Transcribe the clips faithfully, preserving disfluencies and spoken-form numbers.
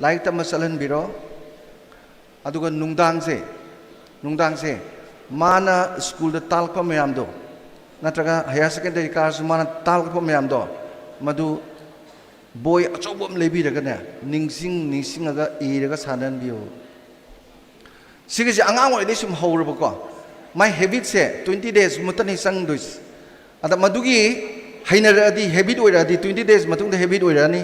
ꯂꯥꯏꯔꯤꯛ ꯇꯝꯕ ꯆꯠꯍꯟꯕꯤꯔꯣ꯫ ꯑꯗꯨꯒ ꯅꯨꯡꯗꯥꯡꯁꯦ, ꯅꯨꯡꯗꯥꯡꯁꯦ ꯃꯥꯅ ꯁ꯭ꯀꯨꯜꯗ ꯇꯥꯛꯂꯛꯄ ꯃꯌꯥꯝꯗꯣ, ꯅꯠꯇ꯭ꯔꯒ ꯍꯥꯌꯔ ꯁꯦꯀꯦꯟꯗꯔꯤ ꯀꯥꯔꯁꯨ ꯃꯥꯅ ꯇꯥꯛꯂꯛꯄ ꯃꯌꯥꯝꯗꯣ, ꯃꯗꯨ ꯕꯣꯏ ꯑꯆꯧꯕ ꯑꯃ ꯂꯩꯕꯤꯔꯒꯅꯦ, ꯅꯤꯡꯁꯤꯡ ꯅꯤꯡꯁꯤꯡꯉꯒ ꯏꯔꯒ ꯁꯥꯟꯅꯍꯟꯕꯤꯌꯨ꯫ ꯁꯤꯒꯤꯁꯦ ꯑꯉꯥꯡ ꯑꯣꯏꯔꯤꯉꯩꯗꯩ ꯁꯨꯝ ꯍꯧꯔꯕꯀꯣ, ꯃꯥꯏ ꯍꯦꯕꯤꯠꯁꯦ ꯇ꯭ꯋꯦꯟꯇꯤ ꯗꯦꯖ ꯃꯨꯛꯇꯅꯤ ꯆꯪꯗꯣꯏꯁꯦ꯫ ꯑꯗ ꯃꯗꯨꯒꯤ ꯍꯩꯅꯔꯛꯑꯗꯤ, ꯍꯦꯕꯤꯠ ꯑꯣꯏꯔꯛꯑꯗꯤ, ꯇ꯭ꯋꯦꯟꯇꯤ ꯗꯦꯖ ꯃꯇꯨꯡꯗ ꯍꯦꯕꯤꯠ ꯑꯣꯏꯔꯛꯑꯅꯤ,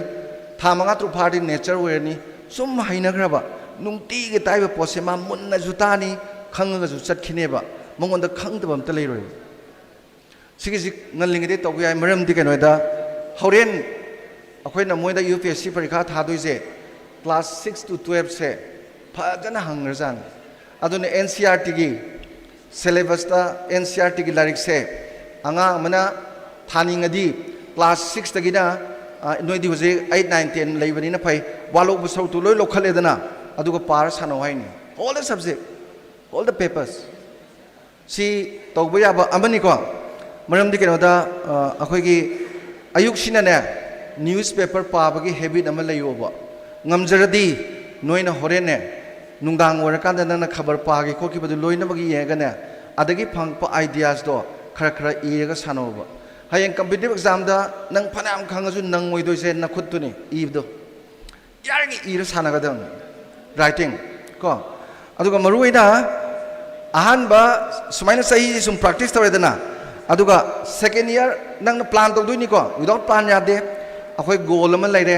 ꯊꯥ ꯃꯉꯥ ꯇꯔꯨꯛ ꯐꯥꯔꯗꯤ ꯅꯦꯆꯔ ꯑꯣꯏꯔꯅꯤ꯫ ꯁꯨꯝ ꯍꯩꯅꯈ꯭ꯔꯕ, ꯅꯨꯡꯇꯤꯒꯤ ꯇꯥꯛꯏꯕ ꯄꯣꯠꯁꯦ ꯃꯥ ꯃꯨꯟꯅꯁꯨ ꯇꯥꯅꯤ, ꯈꯪꯉꯒꯁꯨ ꯆꯠꯈꯤꯅꯦꯕ, ꯃꯉꯣꯟꯗ ꯈꯪꯗꯕ ꯑꯝꯇ ꯂꯩꯔꯣꯏꯕ꯫ ꯁꯤꯒꯤꯁꯤ ꯉꯜꯂꯤꯉꯩꯗꯩ ꯇꯧꯕ ꯌꯥꯏ꯫ ꯃꯔꯝꯗꯤ ꯀꯩꯅꯣꯗ, ꯍꯣꯔꯦꯟ ꯑꯩꯈꯣꯏꯅ ꯃꯣꯏꯗ ꯌꯨ ꯄꯤ ꯑꯦꯁ ꯁꯤ ꯄꯔꯤꯈꯥ ꯊꯥꯗꯣꯏꯁꯦ class six to twelve ꯁꯦ ꯐꯖꯅ ꯍꯪꯈ꯭ꯔꯖꯥꯠꯅꯤ꯫ ꯑꯗꯨꯅ ꯑꯦꯟ ꯁꯤ ꯑꯥꯔ ꯇꯤꯒꯤ ꯁꯦꯂꯦꯕꯁꯇ, ꯑꯦꯟ ꯁꯤ ꯑꯥꯔ ꯇꯤꯒꯤ ꯂꯥꯏꯔꯤꯛꯁꯦ ꯑꯉꯥꯡ ꯑꯃꯅ ꯊꯥꯅꯤꯡꯉꯗꯤ class six ꯇꯒꯤꯅ, ꯑ, ꯅꯣꯏꯗꯤ ꯍꯧꯖꯤꯛ eight, nine, ten ꯂꯩꯕꯅꯤꯅ ꯐꯩ, ꯋꯥꯠꯍꯧꯕ ꯁꯔꯨꯛꯇꯨ ꯂꯣꯏ ꯂꯧꯈꯠꯂꯦꯗꯅ, ꯑꯗꯨꯒ ꯄꯥꯔ ꯁꯥꯟꯅꯧ ꯍꯥꯏꯅꯤ꯫ All the subject, all the papers꯫ ꯁꯤ ꯇꯧꯕ ꯌꯥꯕ ꯑꯃꯅꯤꯀꯣ꯫ ꯃꯔꯝꯗꯤ ꯀꯩꯅꯣꯗ, ꯑ, ꯑꯩꯈꯣꯏꯒꯤ ꯑꯌꯨꯛꯁꯤꯅꯅꯦ, ꯅ꯭ꯌꯨꯁꯄꯦꯄꯔ ꯄꯥꯕꯒꯤ ꯍꯦꯕꯤꯠ ꯑꯃ ꯂꯩꯌꯣꯕ꯫ ꯉꯝꯖꯔꯗꯤ ꯅꯣꯏꯅ ꯍꯣꯔꯦꯟꯅꯦ, ꯅꯨꯡꯗꯥꯡ ꯑꯣꯏꯔꯀꯥꯟꯗ ꯅꯪꯅ ꯈꯕꯔ ꯄꯥꯈꯤ ꯈꯣꯠꯈꯤꯕꯗꯨ ꯂꯣꯏꯅꯃꯛ ꯌꯦꯡꯉꯒꯅꯦ, ꯑꯗꯒꯤ ꯐꯪꯉꯛꯄ ꯑꯥꯏꯗꯤꯌꯥꯁꯇꯣ ꯈꯔ ꯈꯔ ꯏꯔꯒ ꯁꯥꯟꯅꯧꯕ꯫ ꯍꯌꯦꯡ ꯀꯝꯄꯤꯇꯤꯇꯤꯚ ꯑꯦꯛꯖꯥꯝꯗ ꯅꯪ ꯐꯅꯌꯥꯝ ꯈꯪꯉꯁꯨ ꯅꯪꯉꯣꯏꯗꯣꯏꯁꯦ ꯅꯈꯨꯠꯇꯨꯅꯤ ꯏꯕꯗꯣ꯫ ꯌꯥꯔꯤꯉꯩ ꯏꯔ ꯁꯥꯟꯅꯒꯗꯕꯅꯤ, ꯔꯥꯏꯇꯤꯡ ꯀꯣ꯫ ꯑꯗꯨꯒ ꯃꯔꯨꯑꯣꯏꯅ ꯑꯍꯥꯟꯕ ꯁꯨꯃꯥꯏꯅ ꯆꯍꯤꯁꯤ ꯁꯨꯝ ꯄ꯭ꯔꯥꯛꯇꯤꯁ ꯇꯧꯔꯦꯗꯅ, ꯑꯗꯨꯒ ꯁꯦꯀꯦꯟ ꯏꯌꯥꯔ ꯅꯪꯅ ꯄ꯭ꯂꯥꯟ ꯇꯧꯗꯣꯏꯅꯤꯀꯣ꯫ Without plan ꯌꯥꯗꯦ꯫ ꯑꯩꯈꯣꯏ ꯒꯣꯜ ꯑꯃ ꯂꯩꯔꯦ,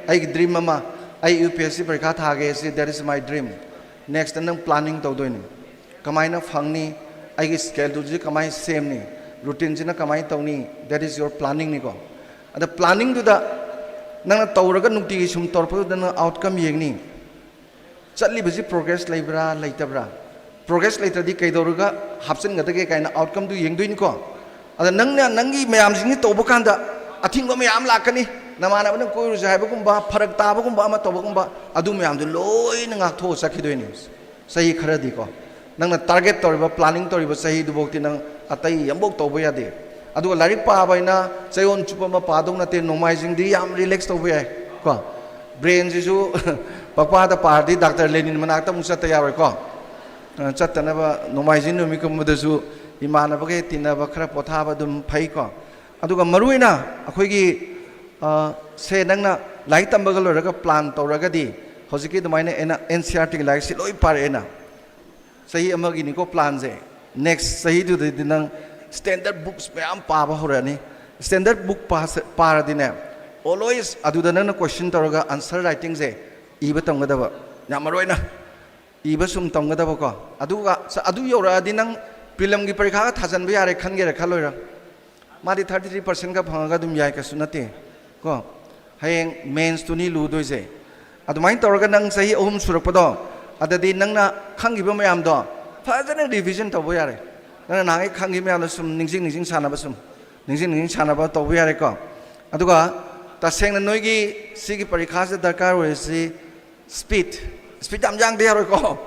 ꯑꯩꯒꯤ ꯗ꯭ꯔꯤꯝ ꯑꯃ, ꯑꯩ ꯌꯨ ꯄꯤ ꯑꯦꯁ ꯁꯤ ꯄꯔꯤꯈꯥ ꯊꯥꯒꯦ ꯁꯤ, that is my dream꯫ Next ꯅꯪ ꯄ꯭ꯂꯥꯅꯤꯡ ꯇꯧꯗꯣꯏꯅꯤ꯫ ꯀꯃꯥꯏꯅ ꯐꯪꯅꯤ? ꯑꯩꯒꯤ ꯁ꯭ꯀꯦꯗꯨꯜꯁꯤ ꯀꯃꯥꯏꯅ ꯁꯦꯝꯅꯤ? ꯔꯨꯇꯤꯟꯁꯤꯅ ꯀꯃꯥꯏꯅ ꯇꯧꯅꯤ? That is your planning ꯅꯤꯀꯣ꯫ ꯑꯗ ꯄ꯭ꯂꯥꯅꯤꯡꯗꯨꯗ ꯅꯪꯅ ꯇꯧꯔꯒ ꯅꯨꯡꯇꯤꯒꯤ ꯁꯨꯝ ꯇꯧꯔꯛꯄꯗꯨꯗ ꯅꯪ ꯑꯥꯎꯠꯀꯝ ꯌꯦꯡꯅꯤ꯫ ꯆꯠꯂꯤꯕꯁꯤ ꯄ꯭ꯔꯣꯒ꯭ꯔꯦꯁ ꯂꯩꯕ꯭ꯔꯥ ꯂꯩꯇꯕ꯭ꯔꯥ? ꯄ꯭ꯔꯣꯒ꯭ꯔꯦꯁ ꯂꯩꯇ꯭ꯔꯗꯤ ꯀꯩꯗꯧꯔꯒ ꯍꯥꯞꯆꯤꯟꯒꯗꯒꯦ ꯀꯥꯏꯅ ꯑꯥꯎꯠꯀꯝꯗꯨ ꯌꯦꯡꯗꯣꯏꯅꯤꯀꯣ꯫ ꯑꯗ ꯅꯪꯅ ꯅꯪꯒꯤ ꯃꯌꯥꯝꯁꯤꯡꯁꯤ ꯇꯧꯕ ꯀꯥꯟꯗ ꯑꯊꯤꯡꯕ ꯃꯌꯥꯝ ꯂꯥꯛꯀꯅꯤ꯫ ꯅꯃꯥꯟꯅꯕꯅ ꯀꯣꯏꯔꯨꯁꯦ ꯍꯥꯏꯕꯒꯨꯝꯕ, ꯐꯔꯛ ꯇꯥꯕꯒꯨꯝꯕ ꯑꯃ ꯇꯧꯕꯒꯨꯝꯕ, ꯑꯗꯨ ꯃꯌꯥꯝꯗꯨ ꯂꯣꯏꯅ ꯉꯥꯛꯊꯣꯛꯑ ꯆꯠꯈꯤꯗꯣꯏꯅꯤ꯫ ꯆꯍꯤ ꯈꯔꯗꯤꯀꯣ, ꯅꯪꯅ ꯇꯥꯔꯒꯦꯠ ꯇꯧꯔꯤꯕ, ꯄ꯭ꯂꯥꯅꯤꯡ ꯇꯧꯔꯤꯕ ꯆꯍꯤꯗꯨꯐꯥꯎꯗꯤ ꯅꯪ ꯑꯇꯩ ꯑꯃꯐꯥꯎ ꯇꯧꯕ ꯌꯥꯗꯦ꯫ ꯑꯗꯨꯒ ꯂꯥꯏꯔꯤꯛ ꯄꯥꯕ ꯍꯥꯏꯅ ꯆꯌꯣꯜ ꯆꯨꯞꯄ ꯑꯃ ꯄꯥꯗꯧ ꯅꯠꯇꯦ, ꯅꯣꯡꯃꯥꯏꯖꯤꯡꯗꯤ ꯌꯥꯝ ꯔꯤꯂꯦꯛꯁ ꯇꯧꯕ ꯌꯥꯏ ꯀꯣ꯫ ꯕ꯭ꯔꯦꯟꯁꯤꯁꯨ ꯄꯛꯄꯥꯗ ꯄꯥꯔꯗꯤ ꯗꯥꯛꯇꯔ ꯂꯦꯅꯤꯟ ꯃꯅꯥꯛꯇ ꯑꯃꯨꯛ ꯆꯠꯇ ꯌꯥꯔꯣꯏꯀꯣ꯫ ꯑ, ꯆꯠꯇꯅꯕ ꯅꯣꯡꯃꯥꯏꯖꯤꯡ ꯅꯨꯃꯤꯠꯀꯨꯝꯕꯗꯁꯨ ꯏꯃꯥꯟꯅꯕꯈꯩ ꯇꯤꯟꯅꯕ ꯈꯔ ꯄꯣꯊꯥꯕ ꯑꯗꯨꯝ ꯐꯩꯀꯣ꯫ ꯑꯗꯨꯒ ꯃꯔꯨꯑꯣꯏꯅ ꯑꯩꯈꯣꯏꯒꯤ, ꯑ, ꯁꯦ ꯅꯪꯅ ꯂꯥꯏꯔꯤꯛ ꯇꯝꯕꯒ ꯂꯣꯏꯔꯒ ꯄ꯭ꯂꯥꯟ ꯇꯧꯔꯒꯗꯤ ꯍꯧꯖꯤꯛꯀꯤ ꯑꯗꯨꯃꯥꯏꯅ ꯑꯩꯅ ꯑꯦꯟ ꯁꯤ ꯑꯥꯔ ꯇꯤꯒꯤ ꯂꯥꯏꯔꯤꯛꯁꯤ ꯂꯣꯏ ꯄꯥꯔꯛꯑꯦꯅ꯫ ꯆꯍꯤ ꯑꯃꯒꯤꯅꯤꯀꯣ ꯄ꯭ꯂꯥꯟꯁꯦ꯫ ꯅꯦꯛꯁ ꯆꯍꯤꯗꯨꯗꯗꯤ ꯅꯪ ꯁ꯭ꯇꯦꯟꯗꯔꯠ ꯕꯨꯛꯁ ꯃꯌꯥꯝ ꯄꯥꯕ ꯍꯧꯔꯛꯑꯅꯤ꯫ ꯁ꯭ꯇꯦꯟꯗꯔꯠ ꯕꯨꯛ ꯄꯥꯔꯗꯤꯅꯦ, ꯑꯣꯜꯋꯦꯁ ꯑꯗꯨꯗ ꯅꯪꯅ ꯀꯣꯏꯁꯟ ꯇꯧꯔꯒ ꯑꯟꯁꯔ ꯔꯥꯏꯇꯤꯡꯁꯦ ꯏꯕ ꯇꯝꯒꯗꯕ, ꯌꯥꯝ ꯃꯔꯨ ꯑꯣꯏꯅ ꯏꯕ ꯁꯨꯝ ꯇꯝꯒꯗꯕꯀꯣ꯫ ꯑꯗꯨꯒ ꯁ-, ꯑꯗꯨ ꯌꯧꯔꯛꯑꯗꯤ ꯅꯪ ꯄ꯭ꯔꯤꯂꯝꯒꯤ ꯄꯔꯤꯈꯥꯒ ꯊꯥꯖꯟꯕ ꯌꯥꯔꯦ ꯈꯟꯒꯦꯔꯥ ꯈꯜꯂꯣꯏꯔꯥ? ꯃꯥꯗꯤ ꯊꯥꯔꯇꯤ ꯊ꯭ꯔꯤ ꯄꯥꯔꯁꯦꯟꯒ ꯐꯪꯉꯒ ꯑꯗꯨꯝ ꯌꯥꯏ, ꯀꯩꯁꯨ ꯅꯠꯇꯦ ꯀꯣ꯫ ꯍꯌꯦꯡ ꯃꯦꯟꯁꯇꯨꯅꯤ ꯂꯨꯗꯣꯏꯁꯦ꯫ ꯑꯗꯨꯃꯥꯏꯅ ꯇꯧꯔꯒ ꯅꯪ ꯆꯍꯤ ꯑꯍꯨꯝ ꯁꯨꯔꯛꯄꯗꯣ, ꯑꯗꯗꯤ ꯅꯪꯅ ꯈꯪꯈꯤꯕ ꯃꯌꯥꯝꯗꯣ ꯐꯖꯅ ꯔꯤꯚꯤꯖꯟ ꯇꯧꯕ ꯌꯥꯔꯦ꯫ ꯅꯪꯅ ꯅꯍꯥꯟꯒꯩ ꯈꯪꯈꯤꯕ ꯃꯌꯥꯝꯗꯣ ꯁꯨꯝ ꯅꯤꯡꯁꯤꯡ ꯅꯤꯡꯁꯤꯡ ꯁꯥꯟꯅꯕ, ꯁꯨꯝ ꯅꯤꯡꯁꯤꯡ ꯅꯤꯡꯁꯤꯡ ꯁꯥꯟꯅꯕ ꯇꯧꯕ ꯌꯥꯔꯦꯀꯣ꯫ ꯑꯗꯨꯒ ꯇꯁꯦꯡꯅ ꯅꯣꯏꯒꯤ ꯁꯤꯒꯤ ꯄꯔꯤꯈꯥꯁꯤꯗ ꯗꯔꯀꯥꯔ ꯑꯣꯏꯔꯤꯁꯤ ꯁ꯭ꯄꯤꯠ, ꯁ꯭ꯄꯤꯠ ꯌꯥꯝ ꯌꯥꯡꯗ ꯌꯥꯔꯣꯏꯀꯣ꯫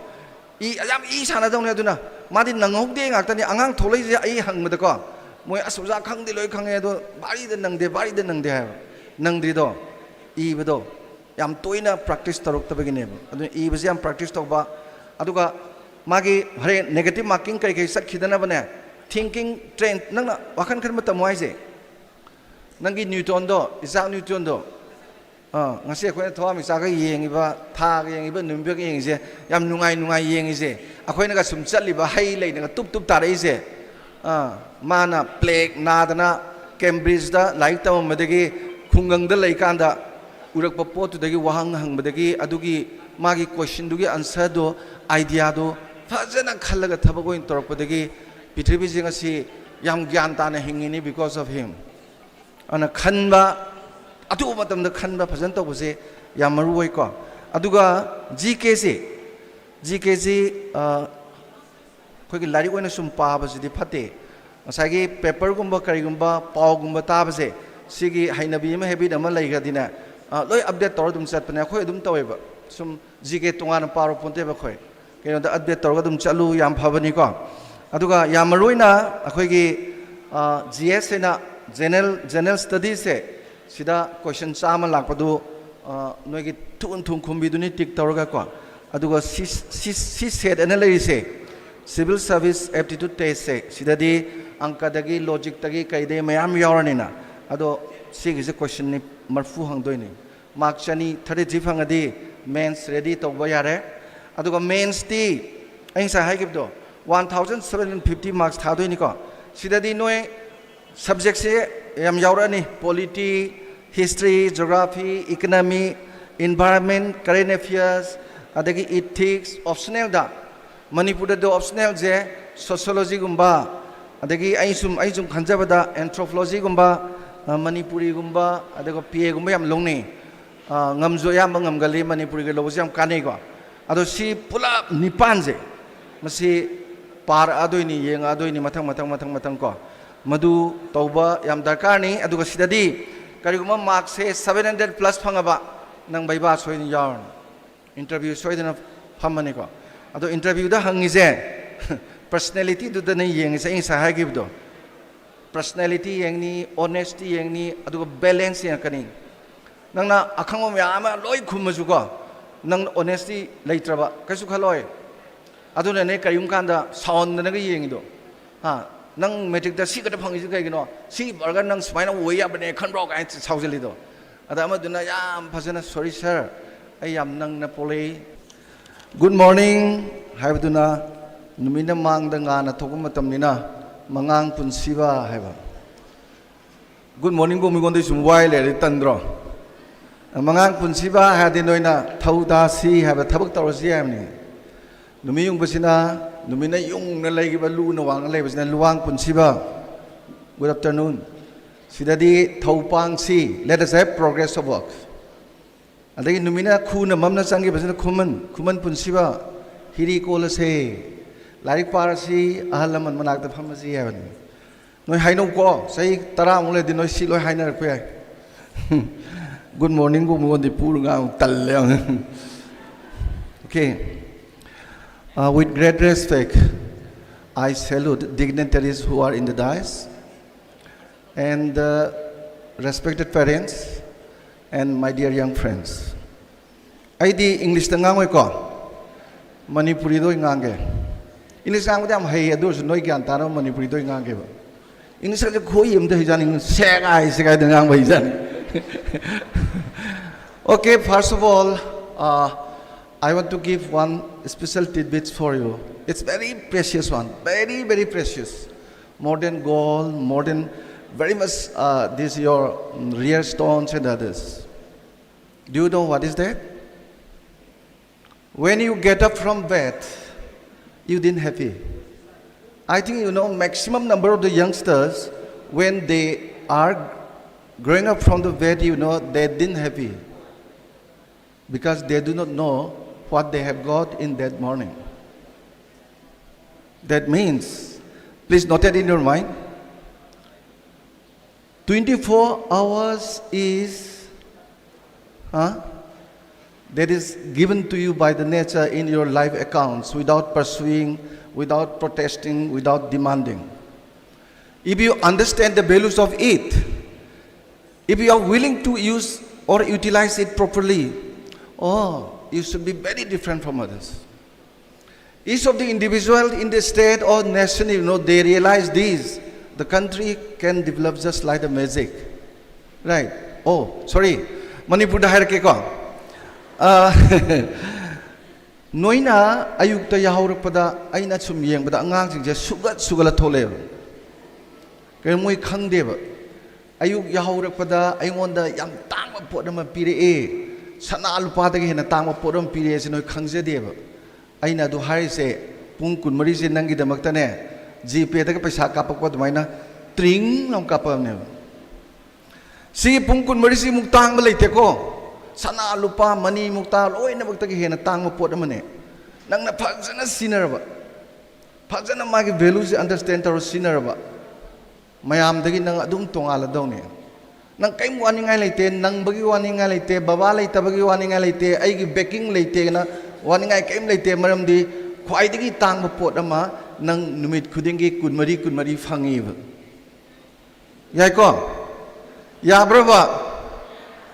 ꯏ, ꯌꯥꯝ ꯏ ꯁꯥꯟꯅꯗꯧꯅꯦ꯫ ꯑꯗꯨꯅ ꯃꯥꯗꯤ ꯅꯪꯍꯧꯗꯦ ꯉꯥꯛꯇꯅꯤ꯫ ꯑꯉꯥꯡ ꯊꯣꯛꯂꯛꯏꯁꯦ ꯑꯩ ꯍꯪꯕꯗꯀꯣ, ꯃꯣꯏ "ꯑꯁ ꯑꯣꯖꯥ, ꯈꯪꯗꯤ ꯂꯣꯏ ꯈꯪꯉꯦ, ꯑꯗꯣ ꯚꯥꯔꯤꯗ ꯅꯪꯗꯦ, ꯚꯥꯔꯤꯗ ꯅꯪꯗꯦ" ꯍꯥꯏꯕ꯫ ꯅꯪꯗ꯭ꯔꯤꯗꯣ ꯏꯕꯗꯣ ꯌꯥꯝ ꯇꯣꯏꯅ ꯄ꯭ꯔꯥꯛꯇꯤꯁ ꯇꯧꯔꯛꯇꯕꯒꯤꯅꯦꯕ꯫ ꯑꯗꯨꯅ ꯏꯕꯁꯦ ꯌꯥꯝ ꯄ꯭ꯔꯥꯛꯇꯤꯁ ꯇꯧꯕ꯫ ꯑꯗꯨꯒ ꯃꯥꯒꯤ ꯍꯣꯔꯦꯟ ꯅꯦꯒꯦꯇꯤꯚ ꯃꯥꯔꯀꯤꯡ ꯀꯔꯤ ꯀꯔꯤ ꯆꯠꯈꯤꯗꯅꯕꯅꯦ, ꯊꯤꯡꯀꯤꯡ ꯇ꯭ꯔꯦꯟ, ꯅꯪꯅ ꯋꯥꯈꯜ ꯈꯟꯕ ꯇꯝꯃꯣ ꯍꯥꯏꯁꯦ꯫ ꯅꯪꯒꯤ ꯅ꯭ꯌꯨꯇꯣꯟꯗꯣ, ꯏꯖꯥꯛ ꯅ꯭ꯌꯨꯇꯣꯟꯗꯣ, ꯑꯥ, ꯉꯁꯤ ꯑꯩꯈꯣꯏꯅ ꯊꯋꯥꯟꯃꯤꯆꯥꯛꯀ ꯌꯦꯡꯉꯤꯕ, ꯊꯥꯒ ꯌꯦꯡꯉꯤꯕ, ꯅꯨꯃꯤꯠꯀ ꯌꯦꯡꯉꯤꯁꯦ, ꯌꯥꯝ ꯅꯨꯡꯉꯥꯏ ꯅꯨꯡꯉꯥꯏ ꯌꯦꯡꯉꯤꯁꯦ, ꯑꯩꯈꯣꯏꯅꯒ ꯁꯨꯝ ꯆꯠꯂꯤꯕ ꯍꯩ ꯂꯩꯅꯒ ꯇꯨꯞ ꯇꯨꯞ ꯇꯥꯔꯛꯏꯁꯦ, ꯑꯥ, ꯃꯥꯅ ꯄ꯭ꯂꯦꯛ ꯅꯥꯗꯅ ꯀꯦꯝꯕ꯭ꯔꯤꯖꯇ ꯂꯥꯏꯔꯤꯛ ꯇꯝꯃꯝꯕꯗꯒꯤ ꯈꯨꯡꯒꯪꯗ ꯂꯩꯀꯥꯟꯗ ꯎꯔꯛꯄ ꯄꯣꯠꯇꯨꯗꯒꯤ ꯋꯥꯍꯪ ꯍꯪꯕꯗꯒꯤ ꯑꯗꯨꯒꯤ ꯃꯥꯒꯤ ꯀꯣꯏꯁꯟꯗꯨꯒꯤ ꯑꯟꯁꯔꯗꯣ, ꯑꯥꯏꯗꯤꯌꯥꯗꯣ ꯐꯖꯅ ꯈꯜꯂꯒ ꯊꯕꯛ ꯑꯣꯏꯅ ꯇꯧꯔꯛꯄꯗꯒꯤ ꯄ꯭ꯔꯤꯊꯤꯕꯤꯁꯦ ꯉꯁꯤ ꯌꯥꯝ ꯒ꯭ꯌꯥꯟ ꯇꯥꯅ ꯍꯤꯡꯉꯤꯅꯤ, because of him꯫ ꯑꯗꯨꯅ ꯈꯟꯕ, ꯑꯊꯨꯕ ꯃꯇꯝꯗ ꯈꯟꯕ ꯐꯖꯅ ꯇꯧꯕꯁꯦ ꯌꯥꯝ ꯃꯔꯨ ꯑꯣꯏꯀꯣ꯫ ꯑꯗꯨꯒ ꯖꯤ ꯀꯦꯁꯦ, ꯖꯤ ꯀꯦꯁꯤ, ꯑ, ꯑꯩꯈꯣꯏꯒꯤ ꯂꯥꯏꯔꯤꯛ ꯑꯣꯏꯅ ꯁꯨꯝ ꯄꯥꯕꯁꯤꯗꯤ ꯐꯠꯇꯦ꯫ ꯉꯁꯥꯏꯒꯤ ꯄꯦꯄꯔꯒꯨꯝꯕ ꯀꯔꯤꯒꯨꯝꯕ ꯄꯥꯎꯒꯨꯝꯕ ꯇꯥꯕꯁꯦ, ꯁꯤꯒꯤ ꯍꯩꯅꯕꯤ ꯑꯃ, ꯍꯦꯕꯤꯠ ꯑꯃ ꯂꯩꯈ꯭ꯔꯗꯤꯅꯦ, ꯑ, ꯂꯣꯏ ꯑꯞꯗꯦꯠ ꯇꯧꯔ ꯑꯗꯨꯝ ꯆꯠꯄꯅꯦ꯫ ꯑꯩꯈꯣꯏ ꯑꯗꯨꯝ ꯇꯧꯋꯦꯕ꯫ ꯁꯨꯝ ꯖꯤ ꯀꯦ ꯇꯣꯉꯥꯟꯅ ꯄꯥꯔꯣ ꯄꯣꯟꯇꯦꯕ ꯑꯩꯈꯣꯏ꯫ ꯀꯩꯅꯣꯗ ꯑꯞꯗꯦꯠ ꯇꯧꯔꯒ ꯑꯗꯨꯝ ꯆꯠꯂꯨ, ꯌꯥꯝ ꯐꯕꯅꯤꯀꯣ꯫ ꯑꯗꯨꯒ ꯌꯥꯝ ꯃꯔꯨ ꯑꯣꯏꯅ ꯑꯩꯈꯣꯏꯒꯤ, ꯑ, ꯖꯤ ꯑꯦꯁ ꯍꯥꯏꯅ ꯖꯦꯅꯔꯦꯜ, ꯖꯦꯅꯔꯦꯜ ꯁ꯭ꯇꯗꯤꯁꯁꯦ, ꯁꯤꯗ ꯀꯣꯏꯁꯟ ꯆꯥꯝꯃ ꯂꯥꯛꯄꯗꯨ, ꯑ, ꯅꯣꯏꯒꯤ ꯊꯨꯅ ꯊꯨꯅ ꯈꯨꯝꯕꯤꯗꯨꯅꯤ ꯇꯤꯛ ꯇꯧꯔꯒꯀꯣ꯫ ꯑꯗꯨꯒ ꯁꯤ ꯁꯤ ꯁꯤ ꯁꯦꯠ ꯑꯅ ꯂꯩꯔꯤꯁꯦ, ꯁꯤꯚꯤꯜ ꯁꯥꯔꯚꯤꯁ ꯑꯦꯞꯇꯤꯇ꯭ꯌꯨꯠ ꯇꯦꯁꯁꯦ, ꯁꯤꯗꯗꯤ ꯑꯪꯀꯗꯒꯤ ꯂꯣꯖꯤꯛꯇꯒꯤ ꯀꯩꯗꯒꯤ ꯃꯌꯥꯝ ꯌꯥꯎꯔꯅꯤꯅ꯫ ꯑꯗꯣ ꯁꯤꯒꯤꯁꯦ ꯀꯣꯏꯁꯟꯅꯤ ꯃꯔꯐꯨ ꯍꯪꯗꯣꯏꯅꯤ꯫ ꯃꯥꯔꯛ ꯆꯅꯤ, ꯊꯥꯔꯇꯤ ꯊ꯭ꯔꯤ ꯐꯪꯉꯗꯤ ꯃꯦꯟꯁ ꯔꯦꯗꯤ ꯇꯧꯕ ꯌꯥꯔꯦ꯫ ꯑꯗꯨꯒ ꯃꯦꯟꯁꯇꯤ ꯑꯩ ꯉꯁꯥꯏ ꯍꯥꯏꯈꯤꯕꯗꯣ, one thousand seven hundred fifty marks ꯊꯥꯗꯣꯏꯅꯤꯀꯣ꯫ ꯁꯤꯗꯗꯤ ꯅꯣꯏ ꯁꯕꯖꯦꯛꯁꯦ ꯌꯥꯝ ꯌꯥꯎꯔꯛꯑꯅꯤ: polity, history, geography, economy, environment, current affairs, ꯑꯗꯒꯤ ꯏꯊꯤꯛꯁ꯫ ꯑꯣꯞꯁꯅꯦꯜꯗ, ꯃꯅꯤꯄꯨꯔꯗꯗꯤ ꯑꯣꯞꯁꯅꯦꯜꯁꯦ ꯁꯣꯁꯤꯌꯣꯂꯣꯖꯤꯒꯨꯝꯕ, ꯑꯗꯒꯤ ꯑꯩ ꯁꯨꯝ ꯑꯩ ꯁꯨꯝ ꯈꯟꯖꯕꯗ ꯑꯦꯟꯊ꯭ꯔꯣꯄꯣꯂꯣꯖꯤꯒꯨꯝꯕ, ꯑ, ꯃꯅꯤꯄꯨꯔꯤꯒꯨꯝꯕ, ꯑꯗꯨꯒ ꯄꯤ ꯑꯦꯒꯨꯝꯕ ꯌꯥꯝ ꯂꯧꯅꯩ꯫ ꯑ, ꯉꯝꯁꯨ ꯑꯌꯥꯝꯕ ꯉꯝꯒꯜꯂꯤ, ꯃꯅꯤꯄꯨꯔꯤꯒ ꯂꯧꯕꯁꯦ ꯌꯥꯝ ꯀꯥꯟꯅꯩꯀꯣ꯫ ꯑꯗꯣ ꯁꯤ ꯄꯨꯂꯞ ꯅꯤꯄꯥꯟꯁꯦ, ꯃꯁꯤ ꯄꯥꯔꯛꯑꯗꯣꯏꯅꯤ, ꯌꯦꯡꯉꯛꯑꯗꯣꯏꯅꯤ, ꯃꯊꯪ ꯃꯊꯪ ꯃꯊꯪ ꯃꯊꯪ ꯀꯣ꯫ ꯃꯗꯨ ꯇꯧꯕ ꯌꯥꯝ ꯗꯔꯀꯥꯔꯅꯤ꯫ ꯑꯗꯨꯒ ꯁꯤꯗꯗꯤ ꯀꯔꯤꯒꯨꯝꯕ ꯃꯥꯔꯛꯁꯦ ꯁꯕꯦꯟ ꯍꯟꯗ꯭ꯔꯦꯠ ꯄ꯭ꯂꯁ ꯐꯪꯉꯕ, ꯅꯪ ꯕꯩꯕꯥ ꯁꯣꯏꯗꯅ ꯌꯥꯎꯔꯅꯤ, ꯏꯟꯇꯔꯚ꯭ꯌꯨ ꯁꯣꯏꯗꯅ ꯐꯝꯃꯅꯤꯀꯣ꯫ ꯑꯗꯣ ꯏꯟꯇꯔꯚ꯭ꯌꯨꯗ ꯍꯪꯉꯤꯁꯦ ꯄꯔꯁꯅꯦꯂꯤꯇꯤꯗꯨꯗꯅꯦ ꯌꯦꯡꯉꯤꯁꯦ꯫ ꯑꯩ ꯉꯁꯥꯏ ꯍꯥꯏꯈꯤꯕꯗꯣ, ꯄꯔꯁꯅꯦꯂꯤꯇꯤ ꯌꯦꯡꯅꯤ, ꯑꯣꯅꯦꯁꯇꯤ ꯌꯦꯡꯅꯤ, ꯑꯗꯨꯒ ꯕꯦꯂꯦꯟꯁ ꯌꯦꯡꯉꯛꯀꯅꯤ꯫ ꯅꯪꯅ ꯑꯈꯪꯕ ꯃꯌꯥꯝ ꯑꯃ ꯂꯣꯏ ꯈꯨꯝꯃꯁꯨꯀꯣ, ꯅꯪ ꯑꯣꯅꯦꯁꯇꯤ ꯂꯩꯇ꯭ꯔꯕ, ꯀꯩꯁꯨ ꯈꯜꯂꯣꯏ꯫ ꯑꯗꯨꯅꯅꯦ ꯀꯔꯤꯒꯨꯝꯕ ꯀꯥꯟꯗ ꯁꯥꯎꯍꯟꯗꯅꯒ ꯌꯦꯡꯉꯤꯗꯣ꯫ ꯍꯥ? "ꯅꯪ ꯃꯦꯇ꯭ꯔꯤꯛꯇ ꯁꯤ ꯈꯛꯇ ꯐꯪꯉꯤꯁꯤ ꯀꯩꯒꯤꯅꯣ? ꯁꯤ ꯐꯪꯉꯒ ꯅꯪ ꯁꯨꯃꯥꯏꯅ ꯑꯣꯏ ꯌꯥꯕꯅꯦ ꯈꯟꯕ꯭ꯔꯣ?" ꯀꯥꯏꯅ ꯁꯥꯎꯖꯜꯂꯤꯗꯣ꯫ ꯑꯗ ꯑꯃꯗꯨꯅ ꯌꯥꯝ ꯐꯖꯅ, "Sorry sir, ꯑꯩ ꯌꯥꯝ ꯅꯪꯅ ꯄꯣꯛꯂꯛꯏ꯫ Good morning ꯍꯥꯏꯕꯗꯨꯅ ꯅꯨꯃꯤꯠꯅ ꯃꯥꯡꯗ ꯉꯥꯟꯅ ꯊꯣꯛꯄ ꯃꯇꯝꯅꯤꯅ ꯃꯉꯥꯡ ꯄꯨꯟꯁꯤꯕ ꯍꯥꯏꯕ"꯫ ꯒꯨꯗ ꯃꯣꯔꯅꯤꯡꯕꯨ ꯃꯤꯉꯣꯟꯗ ꯁꯨꯝ ꯋꯥꯏ ꯂꯩꯔꯗꯤ ꯇꯟꯗ꯭ꯔꯣ? ꯃꯉꯥꯡ ꯄꯨꯟꯁꯤꯕ ꯍꯥꯏꯔꯗꯤ ꯅꯣꯏꯅ ꯊꯧꯗꯥꯁꯤ ꯍꯥꯏꯕ, ꯊꯕꯛ ꯇꯧꯔꯁꯤ ꯍꯥꯏꯕꯅꯤ꯫ ꯅꯨꯃꯤꯠ ꯌꯨꯡꯕꯁꯤꯅ, ꯅꯨꯃꯤꯠꯅ ꯌꯨꯡꯅ ꯂꯩꯈꯤꯕ, ꯂꯨꯅ ꯋꯥꯡꯅ ꯂꯩꯕꯁꯤꯅ ꯂꯨꯋꯥꯡ ꯄꯨꯟꯁꯤꯕ꯫ Good afternoon꯫ ꯁꯤꯗꯗꯤ ꯊꯧ ꯄꯥꯡꯁꯤ, let us have progress of work꯫ ꯑꯗꯒꯤ ꯅꯨꯃꯤꯠꯅ ꯈꯨꯅ ꯃꯝꯅ ꯆꯪꯈꯤꯕꯁꯤꯅ ꯈꯨꯃꯟ, ꯈꯨꯃꯟ ꯄꯨꯟꯁꯤꯕ꯫ ꯍꯤꯔꯤ ꯀꯣꯜꯂꯁꯦ, ꯂꯥꯏꯔꯤꯛ ꯄꯥꯔꯁꯤ, ꯑꯍꯜ ꯂꯃꯟ ꯃꯅꯥꯛꯇ ꯐꯝꯃꯁꯤ ꯍꯥꯏꯕꯅꯤ꯫ ꯅꯣꯏ ꯍꯥꯏꯅꯧꯀꯣ, ꯆꯍꯤ ꯇꯔꯥꯃꯨꯛ ꯂꯩꯔꯗꯤ ꯅꯣꯏ ꯁꯤ ꯂꯣꯏ ꯍꯥꯏꯅꯔꯛꯄ ꯌꯥꯏ꯫ ꯒꯨꯗ ꯃꯣꯔꯅꯤꯡꯕꯨ ꯃꯉꯣꯟꯗꯤ ꯄꯨꯔ ꯉꯥꯡ ꯇꯜꯂꯦ ꯌꯥꯝꯅ꯫ Okay. Uh, with great respect, I salute dignitaries who are in the dais and, uh, respected parents, And my dear young friends, ꯑꯩꯗꯤ ꯏꯪꯂꯤꯁꯇ ꯉꯥꯡꯉꯣꯏꯀꯣ, ꯃꯅꯤꯄꯨꯔꯤꯗ ꯑꯣꯏꯅ ꯉꯥꯡꯒꯦ꯫ ꯏꯪꯂꯤꯁ ꯉꯥꯡꯕꯗꯤ ꯌꯥꯝ ꯍꯩ, ꯑꯗꯨ ꯑꯣꯏꯔꯁꯨ ꯅꯣꯏ ꯒ꯭ꯌꯥꯟ ꯇꯥꯅꯕ ꯃꯅꯤꯄꯨꯔꯤꯗ ꯑꯣꯏꯅ ꯉꯥꯡꯒꯦꯕ꯫ ꯏꯪꯂꯤꯁ ꯍꯥꯏꯁꯦ ꯈꯣꯏ ꯑꯝꯇ ꯍꯩꯖꯥꯅꯤ, ꯁꯦꯒꯥꯏ ꯁꯦꯒꯥꯏꯗ ꯉꯥꯡꯕ ꯍꯩꯖꯥꯅꯤ꯫ Okay, first of all, uh, I want to give one special tidbits for you. It's very precious one, very, very precious. More than gold, more than very much, uh, this your, mm, rare stones and others. Do you know what is that? When you get up from bed, you didn't happy. I think you know maximum number of the youngsters, when they are growing up from the bed, you know, they didn't happy because they do not know what they have got in that morning. That means, please note it in your mind, twenty-four hours is, huh, that is given to you by the nature in your life accounts without pursuing, without protesting, without demanding. If you understand the values of it, if you are willing to use or utilize it properly, oh, you should be very different from others. Each of the individual in the state or nation, you know, they realize this, the country can develop just like the magic. Right? Oh, sorry. ꯃꯅꯤꯄꯨꯔꯗ ꯍꯥꯏꯔꯛꯀꯦꯀꯣ꯫ ꯑ, ꯅꯣꯏꯅ ꯑꯌꯨꯛꯇ ꯌꯥꯍꯧꯔꯛꯄꯗ ꯑꯩꯅ ꯁꯨꯝ ꯌꯦꯡꯕꯗ ꯑꯉꯥꯡꯁꯤꯡꯁꯦ ꯁꯨꯒꯠ ꯁꯨꯒꯠꯂ ꯊꯣꯛꯂꯛꯑꯦꯕ꯫ ꯀꯩꯅꯣ ꯃꯣꯏ ꯈꯪꯗꯦꯕ꯫ ꯑꯌꯨꯛ ꯌꯥꯍꯧꯔꯛꯄꯗ ꯑꯩꯉꯣꯟꯗ ꯌꯥꯝ ꯇꯥꯡꯕ ꯄꯣꯠ ꯑꯃ ꯄꯤꯔꯛꯑꯦ, ꯁꯅꯥ ꯂꯨꯄꯥꯗꯒꯤ ꯍꯦꯟꯅ ꯇꯥꯡꯕ ꯄꯣꯠ ꯑꯃ ꯄꯤꯔꯛꯑꯦ ꯁꯤ ꯅꯣꯏ ꯈꯪꯖꯗꯦꯕ꯫ ꯑꯩꯅ ꯑꯗꯨ ꯍꯥꯏꯔꯤꯁꯦ, ꯄꯨꯡ ꯀꯨꯟꯃꯔꯤꯁꯦ ꯅꯪꯒꯤꯗꯃꯛꯇꯅꯦ, ꯖꯤꯄꯦꯗꯒ ꯄꯩꯁꯥ ꯀꯥꯞꯄꯛꯄ ꯑꯗꯨꯃꯥꯏꯅ ꯇ꯭ꯔꯤꯡ ꯂꯥꯎ ꯀꯥꯞꯄꯛꯑꯕꯅꯦꯕ꯫ ꯁꯤꯒꯤ ꯄꯨꯡ ꯀꯨꯟꯃꯔꯤꯁꯤꯃꯨꯛ ꯇꯥꯡꯕ ꯂꯩꯇꯦꯀꯣ꯫ ꯁꯅꯥ ꯂꯨꯄꯥ ꯃꯅꯤ ꯃꯨꯛꯇꯥ ꯂꯣꯏꯅꯃꯛꯇꯒꯤ ꯍꯦꯟꯅ ꯇꯥꯡꯕ ꯄꯣꯠ ꯑꯃꯅꯦ꯫ ꯅꯪꯅ ꯐꯖꯅ ꯁꯤꯖꯤꯟꯅꯔꯕ, ꯐꯖꯅ ꯃꯥꯒꯤ ꯚꯦꯂꯨꯁꯦ ꯑꯟꯗꯔꯁ꯭ꯇꯦꯟ ꯇꯧꯔ ꯁꯤꯖꯤꯟꯅꯔꯕ, ꯃꯌꯥꯝꯗꯒꯤ ꯅꯪ ꯑꯗꯨꯝ ꯇꯣꯉꯥꯜꯂꯗꯧꯅꯦ꯫ ꯅꯪ ꯀꯔꯤꯝ ꯋꯥꯅꯤꯡꯉꯥꯏ ꯂꯩꯇꯦ, ꯅꯪꯕꯒꯤ ꯋꯥꯅꯤꯡꯉꯥꯏ ꯂꯩꯇꯦ, ꯕꯕꯥ ꯂꯩꯇꯕꯒꯤ ꯋꯥꯅꯤꯡꯉꯥꯏ ꯂꯩꯇꯦ, ꯑꯩꯒꯤ ꯕꯦꯀꯤꯡ ꯂꯩꯇꯦꯅ ꯋꯥꯅꯤꯡꯉꯥꯏ ꯀꯔꯤꯝ ꯂꯩꯇꯦ꯫ ꯃꯔꯝꯗꯤ ꯈ꯭ꯋꯥꯏꯗꯒꯤ ꯇꯥꯡꯕ ꯄꯣꯠ ꯑꯃ ꯅꯪ ꯅꯨꯃꯤꯠ ꯈꯨꯗꯤꯡꯒꯤ ꯀꯨꯟꯃꯔꯤ ꯀꯨꯟꯃꯔꯤ ꯐꯪꯉꯤꯕ꯫ ꯌꯥꯏꯀꯣ? ꯌꯥꯕ꯭ꯔꯕ?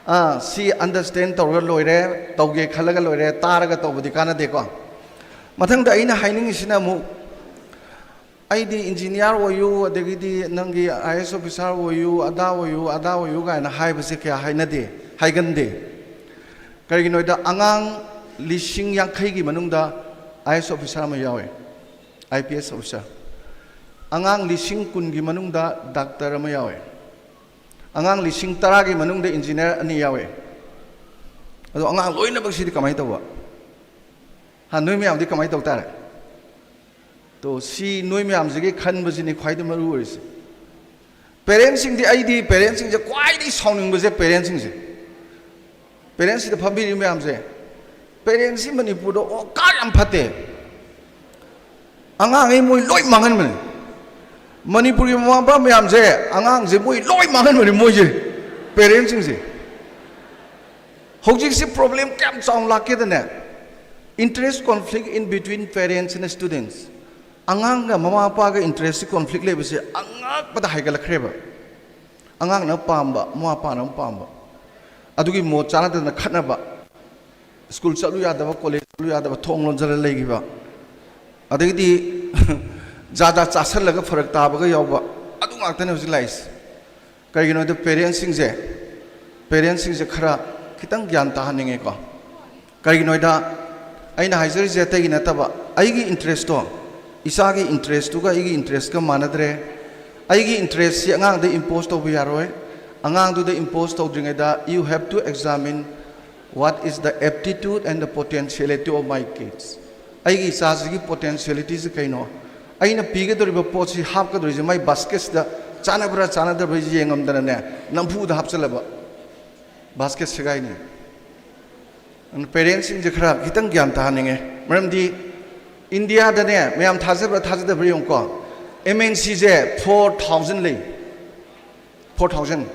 ꯑꯥ, ꯁꯤ ꯑꯟꯗꯔꯁ꯭ꯇꯦꯟ ꯇꯧꯔꯒ ꯂꯣꯏꯔꯦ, ꯇꯧꯒꯦ ꯈꯜꯂꯒ ꯂꯣꯏꯔꯦ, ꯇꯥꯔꯒ ꯇꯧꯕꯗꯤ ꯀꯥꯟꯅꯗꯦꯀꯣ꯫ ꯃꯊꯪꯗ ꯑꯩꯅ ꯍꯥꯏꯅꯤꯡꯉꯤꯁꯤꯅ ꯑꯃꯨꯛ, "ꯑꯩꯗꯤ ꯏꯟꯖꯤꯅꯤꯌꯥꯔ ꯑꯣꯏꯌꯨ, ꯑꯗꯒꯤꯗꯤ ꯅꯪꯒꯤ ꯑꯥꯏ ꯑꯦꯁ ꯑꯣꯐꯤꯁꯥꯔ ꯑꯣꯏꯌꯨ, ꯑꯗꯥ ꯑꯣꯏꯌꯨ, ꯑꯗꯥ ꯑꯣꯏꯌꯨ" ꯀꯥꯏꯅ ꯍꯥꯏꯕꯁꯦ ꯀꯌꯥ ꯍꯥꯏꯅꯗꯦ, ꯍꯥꯏꯒꯟꯗꯦ꯫ ꯀꯔꯤꯒꯤꯅꯣꯗ, ꯑꯉꯥꯡ ꯂꯤꯁꯤꯡ ꯌꯥꯡꯈꯩꯒꯤ ꯃꯅꯨꯡꯗ ꯑꯥꯏ ꯑꯦꯁ ꯑꯣꯐꯤꯁꯥꯔ ꯑꯃ ꯌꯥꯎꯋꯦ, ꯑꯥꯏ ꯄꯤ ꯑꯦꯁ ꯑꯣꯐꯤꯁꯥꯔ꯫ ꯑꯉꯥꯡ ꯂꯤꯁꯤꯡ ꯀꯨꯟꯒꯤ ꯃꯅꯨꯡꯗ ꯗꯥꯛꯇꯔ ꯑꯃ ꯌꯥꯎꯋꯦ꯫ ꯑꯉꯥꯡ ꯂꯤꯁꯤꯡ ꯇꯔꯥꯒꯤ ꯃꯅꯨꯡꯗ ꯏꯟꯖꯤꯅꯤꯌꯥꯔ ꯑꯅꯤ ꯌꯥꯎꯋꯦ꯫ ꯑꯗꯣ ꯑꯉꯥꯡ ꯂꯣꯏꯅꯃꯛꯁꯤꯗꯤ ꯀꯃꯥꯏꯅ ꯇꯧꯕ? ꯍꯥ, ꯅꯣꯏ ꯃꯌꯥꯝꯗꯤ ꯀꯃꯥꯏꯅ ꯇꯧ ꯇꯥꯔꯦ? ꯇꯣ, ꯁꯤ ꯅꯣꯏ ꯃꯌꯥꯝꯁꯤꯒꯤ ꯈꯟꯕꯁꯤꯅꯤ ꯈ꯭ꯋꯥꯏꯗꯒꯤ ꯃꯔꯨ ꯑꯣꯏꯔꯤꯁꯦ꯫ ꯄꯦꯔꯦꯟꯁꯁꯤꯡꯗꯤ, ꯑꯩꯗꯤ ꯄꯦꯔꯦꯟꯁꯁꯤꯡꯁꯦ ꯈ꯭ꯋꯥꯏꯗꯒꯤ ꯁꯥꯎꯅꯤꯡꯕꯁꯦ ꯄꯦꯔꯦꯟꯁꯁꯤꯡꯁꯦ꯫ ꯄꯦꯔꯦꯟꯁꯁꯤꯗ ꯐꯝꯕꯤꯔꯤꯕ ꯃꯌꯥꯝꯁꯦ, ꯄꯦꯔꯦꯟꯁꯁꯤ ꯃꯅꯤꯄꯨꯔꯗ ꯑꯣꯀꯥꯔ ꯌꯥꯝ ꯐꯠꯇꯦ꯫ ꯑꯉꯥꯡꯉꯩ ꯃꯣꯏ ꯂꯣꯏ ꯃꯥꯡꯍꯟꯕꯅꯤ꯫ ꯃꯅꯤꯄꯨꯔꯒꯤ ꯃꯃꯥ ꯃꯄꯥ ꯃꯌꯥꯝꯁꯦ, ꯑꯉꯥꯡꯁꯦ ꯃꯣꯏ ꯂꯣꯏ ꯃꯥꯡꯍꯟꯕꯅꯤ ꯃꯣꯏꯁꯦ, ꯄꯦꯔꯦꯟꯁꯁꯤꯡꯁꯦ꯫ ꯍꯧꯖꯤꯛꯁꯤ ꯄ꯭ꯔꯣꯕ꯭ꯂꯦꯝ ꯀꯌꯥꯝ ꯆꯥꯎꯅ ꯂꯥꯛꯀꯦꯗꯅꯦ, interest conflict in between parents and students꯫ ꯑꯉꯥꯡꯒ ꯃꯃꯥ ꯃꯄꯥꯒ ꯏꯟꯇꯔꯦꯁꯁꯤ ꯀꯣꯟꯐ꯭ꯂꯤꯛ ꯂꯩꯕꯁꯦ ꯑꯉꯛꯄꯗ ꯍꯥꯏꯒꯠꯂꯛꯈ꯭ꯔꯦꯕ꯫ ꯑꯉꯥꯡꯅ ꯑꯃ ꯄꯥꯝꯕ, ꯃꯃꯥ ꯃꯄꯥꯅ ꯑꯃ ꯄꯥꯝꯕ, ꯑꯗꯨꯒꯤ ꯃꯣꯠ ꯆꯥꯅꯗꯗꯅ ꯈꯠꯅꯕ, ꯁ꯭ꯀꯨꯜ ꯆꯠꯂꯨ ꯌꯥꯗꯕ, ꯀꯣꯂꯦꯖ ꯆꯠꯂꯨ ꯌꯥꯗꯕ, ꯊꯣꯡ ꯂꯣꯟꯖꯜꯂ ꯂꯩꯈꯤꯕ, ꯑꯗꯒꯤꯗꯤ ꯖꯥꯗꯥ ꯆꯥꯁꯜꯂꯒ ꯐꯔꯛ ꯇꯥꯕꯒ ꯌꯥꯎꯕ, ꯑꯗꯨ ꯉꯥꯛꯇꯅꯦ ꯍꯧꯖꯤꯛ ꯂꯥꯛꯏꯁꯦ꯫ ꯀꯩꯒꯤꯅꯣꯗ ꯄꯦꯔꯦꯟꯁꯁꯤꯡꯁꯦ, ꯄꯦꯔꯦꯟꯁꯁꯤꯡꯁꯦ ꯈꯔ ꯈꯤꯇꯪ ꯒ꯭ꯌꯥꯟ ꯇꯥꯍꯟꯅꯤꯡꯉꯦꯀꯣ꯫ ꯀꯩꯒꯤꯅꯣꯗ ꯑꯩꯅ ꯍꯥꯏꯖꯔꯤꯁꯦ ꯑꯇꯩꯒꯤ ꯅꯠꯇꯕ, ꯑꯩꯒꯤ ꯏꯟꯇꯔꯦꯁꯇꯣ, ꯏꯆꯥꯒꯤ ꯏꯟꯇꯔꯦꯁꯇꯨꯒ ꯑꯩꯒꯤ ꯏꯟꯇꯔꯦꯁꯀ ꯃꯥꯟꯅꯗ꯭ꯔꯦ꯫ ꯑꯩꯒꯤ ꯏꯟꯇꯔꯦꯁꯁꯤ ꯑꯉꯥꯡꯗ ꯏꯝꯄꯣꯁ ꯇꯧꯕ ꯌꯥꯔꯣꯏ꯫ ꯑꯉꯥꯡꯗꯨꯗ ꯏꯝꯄꯣꯁ ꯇꯧꯗ꯭ꯔꯤꯉꯩꯗ, you have to examine what is the aptitude and the potentiality of my kids꯫ ꯑꯩꯒꯤ ꯏꯆꯥꯁꯤꯒꯤ ꯄꯣꯇꯦꯟꯁꯤꯌꯦꯂꯤꯇꯤꯁꯤ ꯀꯩꯅꯣ? ꯑꯩꯅ ꯄꯤꯒꯗꯧꯔꯤꯕ ꯄꯣꯠꯁꯤ, ꯍꯥꯞꯀꯗꯧꯔꯤꯁꯦ ꯃꯥꯏ ꯕꯥꯁꯀꯦꯠꯁꯤꯗ ꯆꯥꯟꯅꯕ꯭ꯔꯥ ꯆꯥꯟꯅꯗꯕ꯭ꯔꯥ ꯌꯦꯡꯉꯝꯗꯅꯅꯦ, ꯅꯝꯐꯨꯗ ꯍꯥꯞꯆꯜꯂꯕ ꯕꯥꯁꯀꯦꯠ ꯁꯦꯒꯥꯏꯅꯤ꯫ ꯑꯗꯨꯅ ꯄꯦꯔꯦꯟꯁꯁꯤꯡꯁꯦ ꯈꯔ ꯈꯤꯇꯪ ꯒ꯭ꯌꯥꯟ ꯇꯥꯍꯟꯅꯤꯡꯉꯦ꯫ ꯃꯔꯝꯗꯤ ꯏꯟꯗꯤꯌꯥꯗꯅꯦ, ꯃꯌꯥꯝ ꯊꯥꯖꯕ꯭ꯔꯥ ꯊꯥꯖꯗꯕ꯭ꯔꯥ ꯌꯦꯡꯉꯨꯀꯣ, ꯑꯦꯝ ꯑꯦꯟ ꯁꯤꯁꯦ ꯐꯣꯔ ꯊꯥꯎꯖꯟ ꯂꯩ꯫ Four thousand.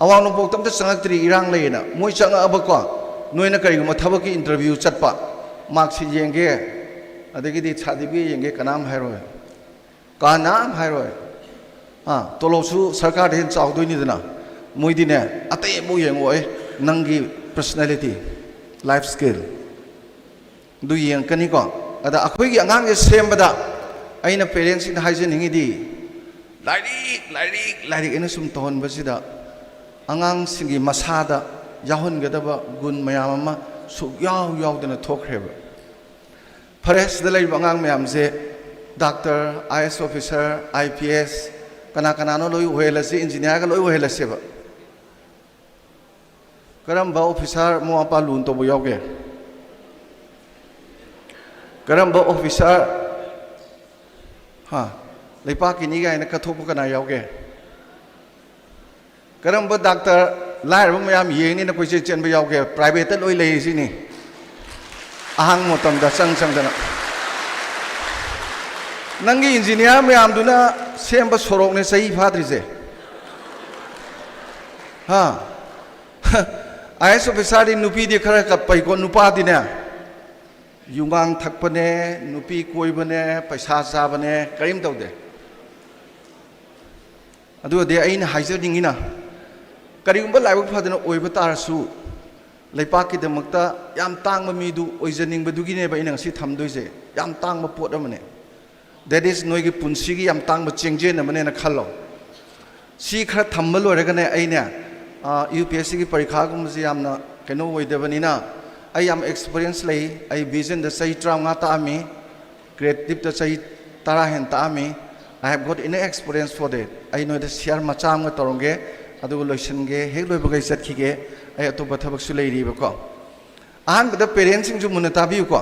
ꯑꯋꯥꯡ ꯅꯣꯡꯄꯣꯛꯇ ꯑꯝꯇ ꯆꯪꯉꯛꯇ꯭ꯔꯤ, ꯏꯔꯥꯡ ꯂꯩꯌꯦꯅ꯫ ꯃꯣꯏ ꯆꯪꯉꯛꯑꯕꯀꯣ, ꯅꯣꯏꯅ ꯀꯔꯤꯒꯨꯝꯕ ꯊꯕꯛꯀꯤ ꯏꯟꯇꯔꯚ꯭ꯌꯨ ꯆꯠꯄ, ꯃꯥꯔꯛꯁꯤꯠ ꯌꯦꯡꯒꯦ, ꯑꯗꯒꯤꯗꯤ ꯁꯥꯔꯇꯤꯐꯤꯀꯦꯠ ꯌꯦꯡꯒꯦ, ꯀꯅꯥꯝ ꯍꯥꯏꯔꯣꯏ꯫ ꯀꯅꯥꯝ ꯍꯥꯏꯔꯣꯏ꯫ ꯑꯥ, ꯇꯣꯂꯣꯞꯁꯨ ꯁꯔꯀꯥꯔꯗ ꯍꯦꯟꯅ ꯆꯥꯎꯗꯣꯏꯅꯤꯗꯅ꯫ ꯃꯣꯏꯗꯤꯅꯦ, ꯑꯇꯩ ꯑꯃꯨꯛ ꯌꯦꯡꯉꯛꯑꯣꯏ꯫ ꯅꯪꯒꯤ personality, life skill, ꯑꯗꯨ ꯌꯦꯡꯉꯛꯀꯅꯤꯀꯣ꯫ ꯑꯗ ꯑꯩꯈꯣꯏꯒꯤ ꯑꯉꯥꯡꯁꯦ ꯁꯦꯝꯕꯗ ꯑꯩꯅ parents ꯁꯤꯡꯗ ꯍꯥꯏꯖꯅꯤꯡꯉꯤꯗꯤ, ꯂꯥꯏꯔꯤꯛ, ꯂꯥꯏꯔꯤꯛ, ꯂꯥꯏꯔꯤꯛ ꯑꯩꯅ ꯁꯨꯝ ꯇꯧꯍꯟꯕꯁꯤꯗ ꯑꯉꯥꯡꯁꯤꯡꯒꯤ ꯃꯁꯥꯗ ꯌꯥꯎꯍꯟꯒꯗꯕ ꯒꯨꯟ ꯃꯌꯥꯝ ꯑꯃ ꯁꯨꯛꯌꯥꯎ ꯌꯥꯎꯗꯅ ꯊꯣꯛꯈ꯭ꯔꯦꯕ꯫ ꯐꯔꯦ, ꯁꯤꯗ ꯂꯩꯔꯤꯕ ꯑꯉꯥꯡ ꯃꯌꯥꯝꯁꯦ doctor, IAS officer, IPS, ꯀꯅꯥ ꯀꯅꯥꯅꯣ ꯂꯣꯏ ꯑꯣꯏꯍꯜꯂꯁꯤ, engineer ꯒ ꯂꯣꯏ ꯑꯣꯏꯍꯜꯂꯁꯦꯕ꯫ ꯀꯔꯝꯕ officer ꯃꯃꯥ ꯃꯄꯥ ꯂꯨꯅ ꯇꯧꯕ ꯌꯥꯎꯒꯦ? ꯀꯔꯝꯕ officer, ꯍꯥ, ꯂꯩꯄꯥꯛꯀꯤꯅꯤ ꯀꯥꯏꯅ ꯀꯠꯊꯣꯛꯄ ꯀꯅꯥ ꯌꯥꯎꯒꯦ? ꯀꯔꯝꯕ doctor, ꯂꯥꯏꯔꯕ ꯃꯌꯥꯝ ꯌꯦꯡꯅꯤꯅ ꯀꯣꯏꯆꯦꯟ ꯆꯦꯟꯕ ꯌꯥꯎꯒꯦ? Private ꯇ ꯂꯣꯏ ꯂꯩꯔꯤꯁꯤꯅꯤ, ꯑꯍꯥꯡꯕ ꯃꯇꯝꯗ ꯆꯪ ꯆꯪꯗꯅ꯫ ꯅꯪꯒꯤ engineer ꯃꯌꯥꯝꯗꯨꯅ ꯁꯦꯝꯕ ꯁꯣꯔꯣꯛꯅꯦ ꯆꯍꯤ ꯐꯥꯗ꯭ꯔꯤꯁꯦ꯫ ꯍꯥ? IAS officer ꯗꯤ ꯅꯨꯄꯤꯗꯤ ꯈꯔ ꯀꯞꯄꯩꯀꯣ, ꯅꯨꯄꯥꯗꯤꯅꯦ, ꯌꯨꯉꯥꯡ ꯊꯛꯄꯅꯦ, ꯅꯨꯄꯤ ꯀꯣꯏꯕꯅꯦ, ꯄꯩꯁꯥ ꯆꯥꯕꯅꯦ, ꯀꯔꯤꯝ ꯇꯧꯗꯦ꯫ ꯑꯗꯨꯒꯗꯤ ꯑꯩꯅ ꯍꯥꯏꯖꯅꯤꯡꯉꯤꯅ, ꯀꯔꯤꯒꯨꯝꯕ ꯂꯥꯏꯕꯛ ꯐꯗꯅ ꯑꯣꯏꯕ ꯇꯥꯔꯁꯨ, ꯂꯩꯄꯥꯛꯀꯤꯗꯃꯛꯇ ꯌꯥꯝ ꯇꯥꯡꯕ ꯃꯤꯗꯨ ꯑꯣꯏꯖꯅꯤꯡꯕꯗꯨꯒꯤꯅꯦꯕ ꯑꯩꯅ ꯉꯁꯤ ꯊꯝꯗꯣꯏꯁꯦ꯫ ꯌꯥꯝ ꯇꯥꯡꯕ ꯄꯣꯠ ꯑꯃꯅꯦ꯫ That is ꯅꯣꯏꯒꯤ ꯄꯨꯟꯁꯤꯒꯤ ꯌꯥꯝ ꯇꯥꯡꯕ ꯆꯦꯡꯖꯦꯟ ꯑꯃꯅꯦꯅ ꯈꯜꯂꯣ꯫ ꯁꯤ ꯈꯔ ꯊꯝꯕ ꯂꯣꯏꯔꯒꯅꯦ, ꯑꯩꯅꯦ, UPSC ꯒꯤ ꯄꯔꯤꯈꯥꯒꯨꯝꯕꯁꯦ ꯌꯥꯝꯅ ꯀꯩꯅꯣ ꯑꯣꯏꯗꯕꯅꯤꯅ, ꯑꯩ ꯌꯥꯝ experience ꯂꯩ꯫ ꯑꯩ Vision ꯗ ꯆꯍꯤ ꯇꯔꯥꯃꯉꯥ ꯇꯥꯛꯑꯝꯃꯤ, Creative ꯇ ꯆꯍꯤ ꯇꯔꯥ ꯍꯦꯟꯅ ꯇꯥꯛꯑꯝꯃꯤ꯫ I have got enough experience for that. ꯑꯩ ꯅꯣꯏꯗ share ꯃꯆꯥ ꯑꯃ ꯇꯧꯔꯝꯒꯦ, ꯑꯗꯨꯒ ꯂꯣꯏꯁꯤꯟꯒꯦ, ꯍꯦꯛ ꯂꯣꯏꯕꯒ ꯑꯩ ꯆꯠꯈꯤꯒꯦ꯫ ꯑꯩ ꯑꯇꯣꯞꯄ ꯊꯕꯛꯁꯨ ꯂꯩꯔꯤꯕꯀꯣ꯫ ꯑꯍꯥꯟꯕꯗ parents ꯁꯤꯡꯁꯨ ꯃꯨꯟꯅ ꯇꯥꯕꯤꯌꯨꯀꯣ꯫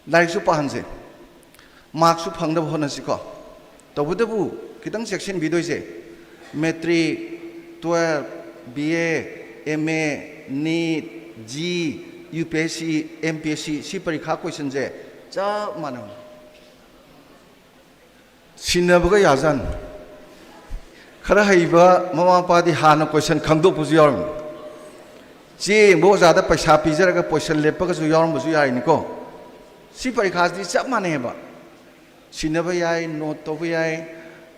ꯂꯥꯏꯔꯤꯛꯁꯨ ꯄꯥꯍꯟꯁꯦ, mark ꯁꯨ ꯐꯪꯅꯕ ꯍꯣꯠꯅꯁꯤꯀꯣ꯫ ꯇꯧꯕꯇꯕꯨ ꯈꯤꯇꯪ ꯆꯦꯛꯁꯤꯟꯕꯤꯗꯣꯏꯁꯦ, matric, twelve, BA, MA, NEET, JEE, UPSC, MPSC, ꯁꯤ ꯄꯔꯤꯈꯥ question ꯁꯦ ꯆꯞ ꯃꯥꯟꯅꯕꯅꯤ꯫ ꯁꯤꯟꯅꯕꯒ ꯌꯥꯖꯥꯠꯅꯤ꯫ ꯈꯔ ꯍꯩꯕ ꯃꯃꯥ ꯃꯄꯥꯗꯤ ꯍꯥꯟꯅ question ꯈꯪꯗꯣꯛꯄꯁꯨ ꯌꯥꯎꯔꯝꯃꯤ꯫ ꯆꯦ ꯌꯦꯡꯕ ꯑꯣꯖꯥꯗ ꯄꯩꯁꯥ ꯄꯤꯖꯔꯒ question ꯂꯦꯞꯄꯒꯁꯨ ꯌꯥꯎꯔꯝꯕꯁꯨ ꯌꯥꯔꯤꯅꯤꯀꯣ꯫ ꯁꯤ ꯄꯔꯤꯈꯥꯁꯤꯗꯤ ꯆꯞ ꯃꯥꯟꯅꯩꯑꯕ꯫ ꯁꯤꯟꯅꯕ ꯌꯥꯏ, note ꯇꯧꯕ ꯌꯥꯏ,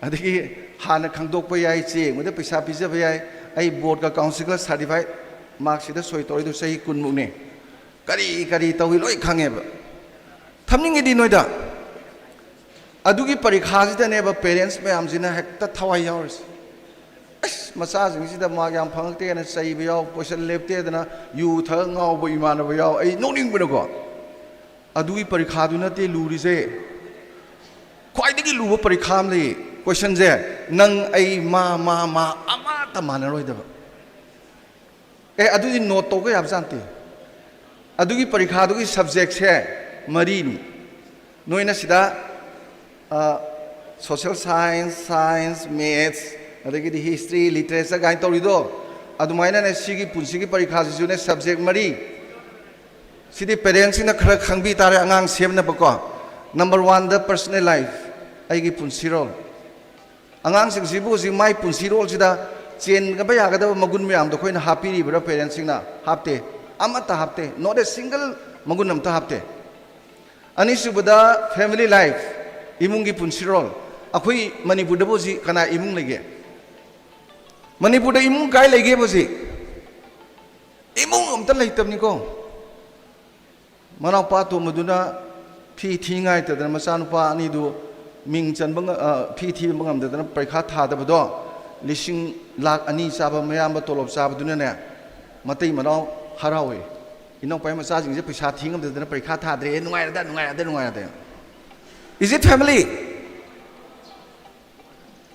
ꯑꯗꯒꯤ ꯍꯥꯟꯅ ꯈꯪꯗꯣꯛꯄ ꯌꯥꯏ, ꯆꯦ ꯌꯦꯡꯕꯗ ꯄꯩꯁꯥ ꯄꯤꯖꯕ ꯌꯥꯏ꯫ ꯑꯩ ꯕꯣꯔꯗꯀ ꯀꯥꯎꯟꯁꯤꯜꯒ ꯁꯥꯔꯇꯤꯐꯥꯏ ꯃꯥꯔꯛꯁꯤꯗ ꯁꯣꯏ ꯇꯧꯔꯤꯗꯨ ꯆꯍꯤ ꯀꯨꯟꯃꯨꯛꯅꯦ꯫ ꯀꯔꯤ ꯀꯔꯤ ꯇꯧꯏ ꯂꯣꯏ ꯈꯪꯉꯦꯕ꯫ ꯊꯝꯅꯤꯡꯉꯤꯗꯤ ꯅꯣꯏꯗ꯫ ꯑꯗꯨꯒꯤ ꯄꯔꯤꯈꯥꯁꯤꯗꯅꯦꯕ ꯄꯦꯔꯦꯟꯁ ꯃꯌꯥꯝꯁꯤꯅ ꯍꯦꯛꯇ ꯊꯋꯥꯏ ꯌꯥꯎꯔꯤꯁꯦ꯫ ꯑꯁ, ꯃꯆꯥꯁꯤꯡꯁꯤꯗ ꯃꯥꯔꯛ ꯌꯥꯝ ꯐꯪꯉꯛꯇꯦꯅ ꯆꯩꯕ ꯌꯥꯎ, ꯀꯣꯏꯁꯟ ꯂꯦꯞꯇꯦꯗꯅ ꯌꯨ ꯊꯛꯑ ꯉꯥꯎꯕ ꯏꯃꯥꯟꯅꯕ ꯌꯥꯎ꯫ ꯑꯩ ꯅꯣꯛꯅꯤꯡꯕꯅꯀꯣ꯫ ꯑꯗꯨꯒꯤ ꯄꯔꯤꯈꯥꯗꯨ ꯅꯠꯇꯦ ꯂꯨꯔꯤꯁꯦ꯫ ꯈ꯭ꯋꯥꯏꯗꯒꯤ ꯂꯨꯕ ꯄꯔꯤꯈꯥ ꯑꯃ ꯂꯩꯌꯦ꯫ ꯀꯣꯏꯁꯟꯁꯦ, ꯅꯪ, ꯑꯩ, ꯃꯥ, ꯃꯥ, ꯃꯥ ꯑꯃꯠꯇ ꯃꯥꯟꯅꯔꯣꯏꯗꯕ꯫ ꯑꯦ, ꯑꯗꯨꯗꯤ ꯅꯣꯠ ꯇꯧꯕ ꯌꯥꯕꯖꯥꯠ ꯅꯠꯇꯦ꯫ ꯑꯗꯨꯒꯤ ꯄꯔꯤꯈꯥꯗꯨꯒꯤ ꯁꯕꯖꯦꯛꯁꯦ ꯃꯔꯤꯅꯤ꯫ ꯅꯣꯏꯅ ꯁꯤꯗ, ꯑ, social science, science, maths, ꯑꯗꯒꯤꯗꯤ history, literature ꯀꯥꯏꯅ ꯇꯧꯔꯤꯗꯣ, ꯑꯗꯨꯃꯥꯏꯅꯅꯦ ꯁꯤꯒꯤ ꯄꯨꯟꯁꯤꯒꯤ ꯄꯔꯤꯈꯥꯁꯤꯁꯨꯅꯦ ꯁꯕꯖꯦꯛ ꯃꯔꯤ꯫ ꯁꯤꯗꯤ ꯄꯦꯔꯦꯟꯁꯁꯤꯡꯅ ꯈꯔ ꯈꯪꯕꯤ ꯇꯥꯔꯦ ꯑꯉꯥꯡ ꯁꯦꯝꯅꯕꯀꯣ꯫ ꯅꯝꯕꯔ ꯋꯥꯟꯗ personal life, ꯑꯩꯒꯤ ꯄꯨꯟꯁꯤꯔꯣꯜ꯫ ꯑꯉꯥꯡꯁꯤꯡꯁꯤꯕꯨ ꯍꯧꯖꯤꯛ ꯃꯥꯏ ꯄꯨꯟꯁꯤꯔꯣꯜꯁꯤꯗ ꯆꯦꯟꯒꯕ ꯌꯥꯒꯗꯕ ꯃꯒꯨꯟ ꯃꯌꯥꯝꯗꯣ ꯑꯩꯈꯣꯏꯅ ꯍꯥꯞꯄꯤꯔꯤꯕ꯭ꯔꯥ? ꯄꯦꯔꯦꯟꯁꯁꯤꯡꯅ ꯍꯥꯞꯇꯦ, ꯑꯃꯠꯇ ꯍꯥꯞꯇꯦ, not a single ꯃꯒꯨꯟ ꯑꯝꯇ ꯍꯥꯞꯇꯦ꯫ ꯑꯅꯤꯁꯨꯕꯗ family life, ꯏꯃꯨꯡꯒꯤ ꯄꯨꯟꯁꯤꯔꯣꯜ꯫ ꯑꯩꯈꯣꯏ ꯃꯅꯤꯄꯨꯔꯗꯕꯨ ꯍꯧꯖꯤꯛ ꯀꯅꯥ ꯏꯃꯨꯡ ꯂꯩꯒꯦ? ꯃꯅꯤꯄꯨꯔꯗ ꯏꯃꯨꯡ ꯀꯥꯏ ꯂꯩꯒꯦꯕ ꯍꯧꯖꯤꯛ? ꯏꯃꯨꯡ ꯑꯝꯇ ꯂꯩꯇꯕꯅꯤꯀꯣ꯫ ꯃꯅꯥꯎꯄꯥ ꯑꯇꯣꯝꯕꯗꯨꯅ ꯐꯤ ꯊꯤ ꯉꯥꯏꯇꯗꯅ ꯃꯆꯥꯅꯨꯄꯥ ꯑꯅꯤꯗꯨ ꯃꯤꯡ ꯆꯟꯕ ꯉ-, ꯑ, ꯐꯤ ꯊꯤꯕ ꯉꯝꯗꯗꯅ ꯄꯔꯤꯈꯥ ꯊꯥꯗꯕꯗꯣ, ꯂꯤꯁꯤꯡ ꯂꯥꯛ ꯑꯅꯤ ꯆꯥꯕ ꯃꯌꯥꯝꯕ ꯇꯣꯂꯣꯞ ꯆꯥꯕꯗꯨꯅꯅꯦ, ꯃꯇꯩ ꯃꯅꯥꯎ ꯍꯔꯥꯎꯏ꯫ "ꯏꯅꯥꯎꯄꯥꯒꯤ ꯃꯆꯥꯁꯤꯡꯁꯦ ꯄꯩꯁꯥ ꯊꯤ ꯉꯝꯗꯗꯅ ꯄꯔꯤꯈꯥ ꯊꯥꯗ꯭ꯔꯦ, ꯅꯨꯡꯉꯥꯏꯔꯗ, ꯅꯨꯡꯉꯥꯏꯔꯗ, ꯅꯨꯡꯉꯥꯏꯔꯗ"꯫ Is it family?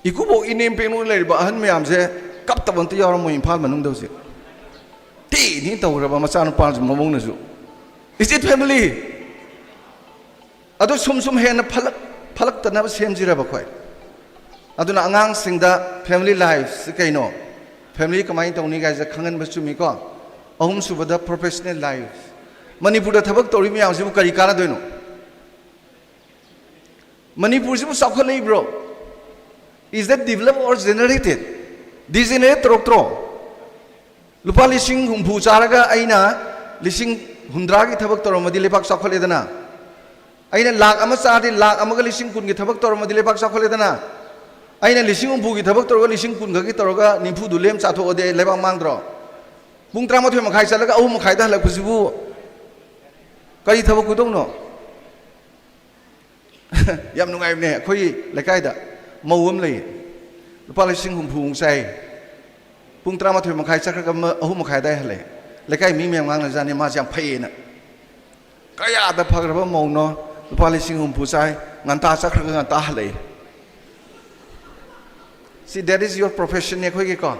ꯏꯀꯨꯕꯣꯛ ꯏꯅꯦꯝ ꯄꯦꯡꯂꯣꯏ ꯂꯩꯔꯤꯕ ꯑꯍꯟ ꯃꯌꯥꯝꯁꯦ ꯀꯞꯇꯕ ꯑꯝꯇ ꯌꯥꯎꯔꯝꯃꯣꯏ ꯏꯝꯐꯥꯜ ꯃꯅꯨꯡꯗ ꯍꯧꯖꯤꯛ꯫ ꯊꯤ ꯊꯤ ꯇꯧꯈ꯭ꯔꯕ ꯃꯆꯥꯅꯨꯄꯥꯁꯨ ꯃꯃꯧꯅꯁꯨ꯫ Is it family? ꯑꯗꯨ ꯁꯨꯝ ꯁꯨꯝ ꯍꯦꯟꯅ ꯐꯠꯂꯛ-, ꯐꯠꯂꯛꯇꯅꯕ ꯁꯦꯝꯁꯤꯔꯕ ꯑꯩꯈꯣꯏ? ꯑꯗꯨꯅ ꯑꯉꯥꯡꯁꯤꯡꯗ family lifeꯁꯤ ꯀꯩꯅꯣ, family ꯀꯃꯥꯏꯅ ꯇꯧꯅꯤ ꯀꯥꯏꯁꯦ ꯈꯪꯍꯟꯕ ꯆꯨꯝꯃꯤꯀꯣ꯫ ꯑꯍꯨꯝꯁꯨꯕꯗ professional life꯫ ꯃꯅꯤꯄꯨꯔꯗ ꯊꯕꯛ ꯇꯧꯔꯤ ꯃꯌꯥꯝꯁꯤꯕꯨ ꯀꯔꯤ ꯀꯥꯟꯅꯗꯣꯏꯅꯣ? ꯃꯅꯤꯄꯨꯔꯁꯤꯕꯨ ꯆꯥꯎꯈꯠꯂꯛꯏꯕ꯭ꯔꯣ? Is that developed or generated? Degenerate ꯇꯧꯔꯛꯇ꯭ꯔꯣ? ꯂꯨꯄꯥ ꯂꯤꯁꯤꯡ ꯍꯨꯝꯐꯨ ꯆꯥꯔꯒ ꯑꯩꯅ ꯂꯤꯁꯤꯡ ꯍꯨꯝꯗ꯭ꯔꯥꯒꯤ ꯊꯕꯛ ꯇꯧꯔꯝꯃꯗꯤ ꯂꯩꯕꯥꯛ ꯆꯥꯎꯈꯠꯂꯦꯗꯅ꯫ ꯑꯩꯅ ꯂꯥꯛ ꯑꯃ ꯆꯥꯔꯗꯤ ꯂꯥꯛ ꯑꯃꯒ ꯂꯤꯁꯤꯡ ꯀꯨꯟꯒꯤ ꯊꯕꯛ ꯇꯧꯔꯝꯃꯗꯤ ꯂꯩꯕꯥꯛ ꯆꯥꯎꯈꯠꯂꯦꯗꯅ꯫ ꯑꯩꯅ ꯂꯤꯁꯤꯡ ꯍꯨꯝꯐꯨꯒꯤ ꯊꯕꯛ ꯇꯧꯔꯒ ꯂꯤꯁꯤꯡ ꯀꯨꯟ ꯈꯛꯀꯤ ꯇꯧꯔꯒ ꯅꯤꯐꯨꯗꯨ ꯂꯦꯝ ꯆꯥꯊꯣꯛꯑꯗꯤ ꯑꯩ ꯂꯩꯕꯥꯛ ꯃꯥꯡꯗ꯭ꯔꯣ? ꯄꯨꯡ ꯇꯔꯥꯃꯥꯊꯣꯏ ꯃꯈꯥꯏ ꯆꯠꯂꯒ ꯑꯍꯨꯝ ꯃꯈꯥꯏꯗ ꯍꯜꯂꯛꯄꯁꯤꯕꯨ ꯀꯔꯤ ꯊꯕꯛ ꯈꯨꯗꯧꯅꯣ? ꯌꯥꯝ ꯅꯨꯡꯉꯥꯏꯕꯅꯦ꯫ ꯑꯩꯈꯣꯏꯒꯤ ꯂꯩꯀꯥꯏꯗ ꯃꯧ ꯑꯃ ꯂꯩꯌꯦ, ꯂꯨꯄꯥ ꯂꯤꯁꯤꯡ ꯍꯨꯝꯐꯨꯃꯨꯛ ꯆꯥꯏ꯫ ꯄꯨꯡ ꯇꯔꯥꯃꯥꯊꯣꯏ ꯃꯈꯥꯏ ꯆꯠꯈ꯭ꯔꯒ ꯑꯃ-, ꯑꯍꯨꯝ ꯃꯈꯥꯏ ꯑꯗꯥꯏ ꯍꯜꯂꯛꯑꯦ꯫ ꯂꯩꯀꯥꯏ ꯃꯤ ꯃꯌꯥꯝ ꯉꯥꯡꯅꯖꯥꯠꯅꯤ, ꯃꯥꯁꯦ ꯌꯥꯝ ꯐꯩꯌꯦꯅ꯫ ꯀꯌꯥꯗ ꯐꯈ꯭ꯔꯕ ꯃꯧꯅꯣ, ꯂꯨꯄꯥ ꯂꯤꯁꯤꯡ ꯍꯨꯝꯐꯨ ꯆꯥꯏ, ꯉꯟꯇꯥ ꯆꯠꯈ꯭ꯔꯒ ꯉꯟꯇꯥ ꯍꯜꯂꯛꯏ꯫ See, that is your profession ꯅꯦ ꯑꯩꯈꯣꯏꯒꯤꯀꯣ꯫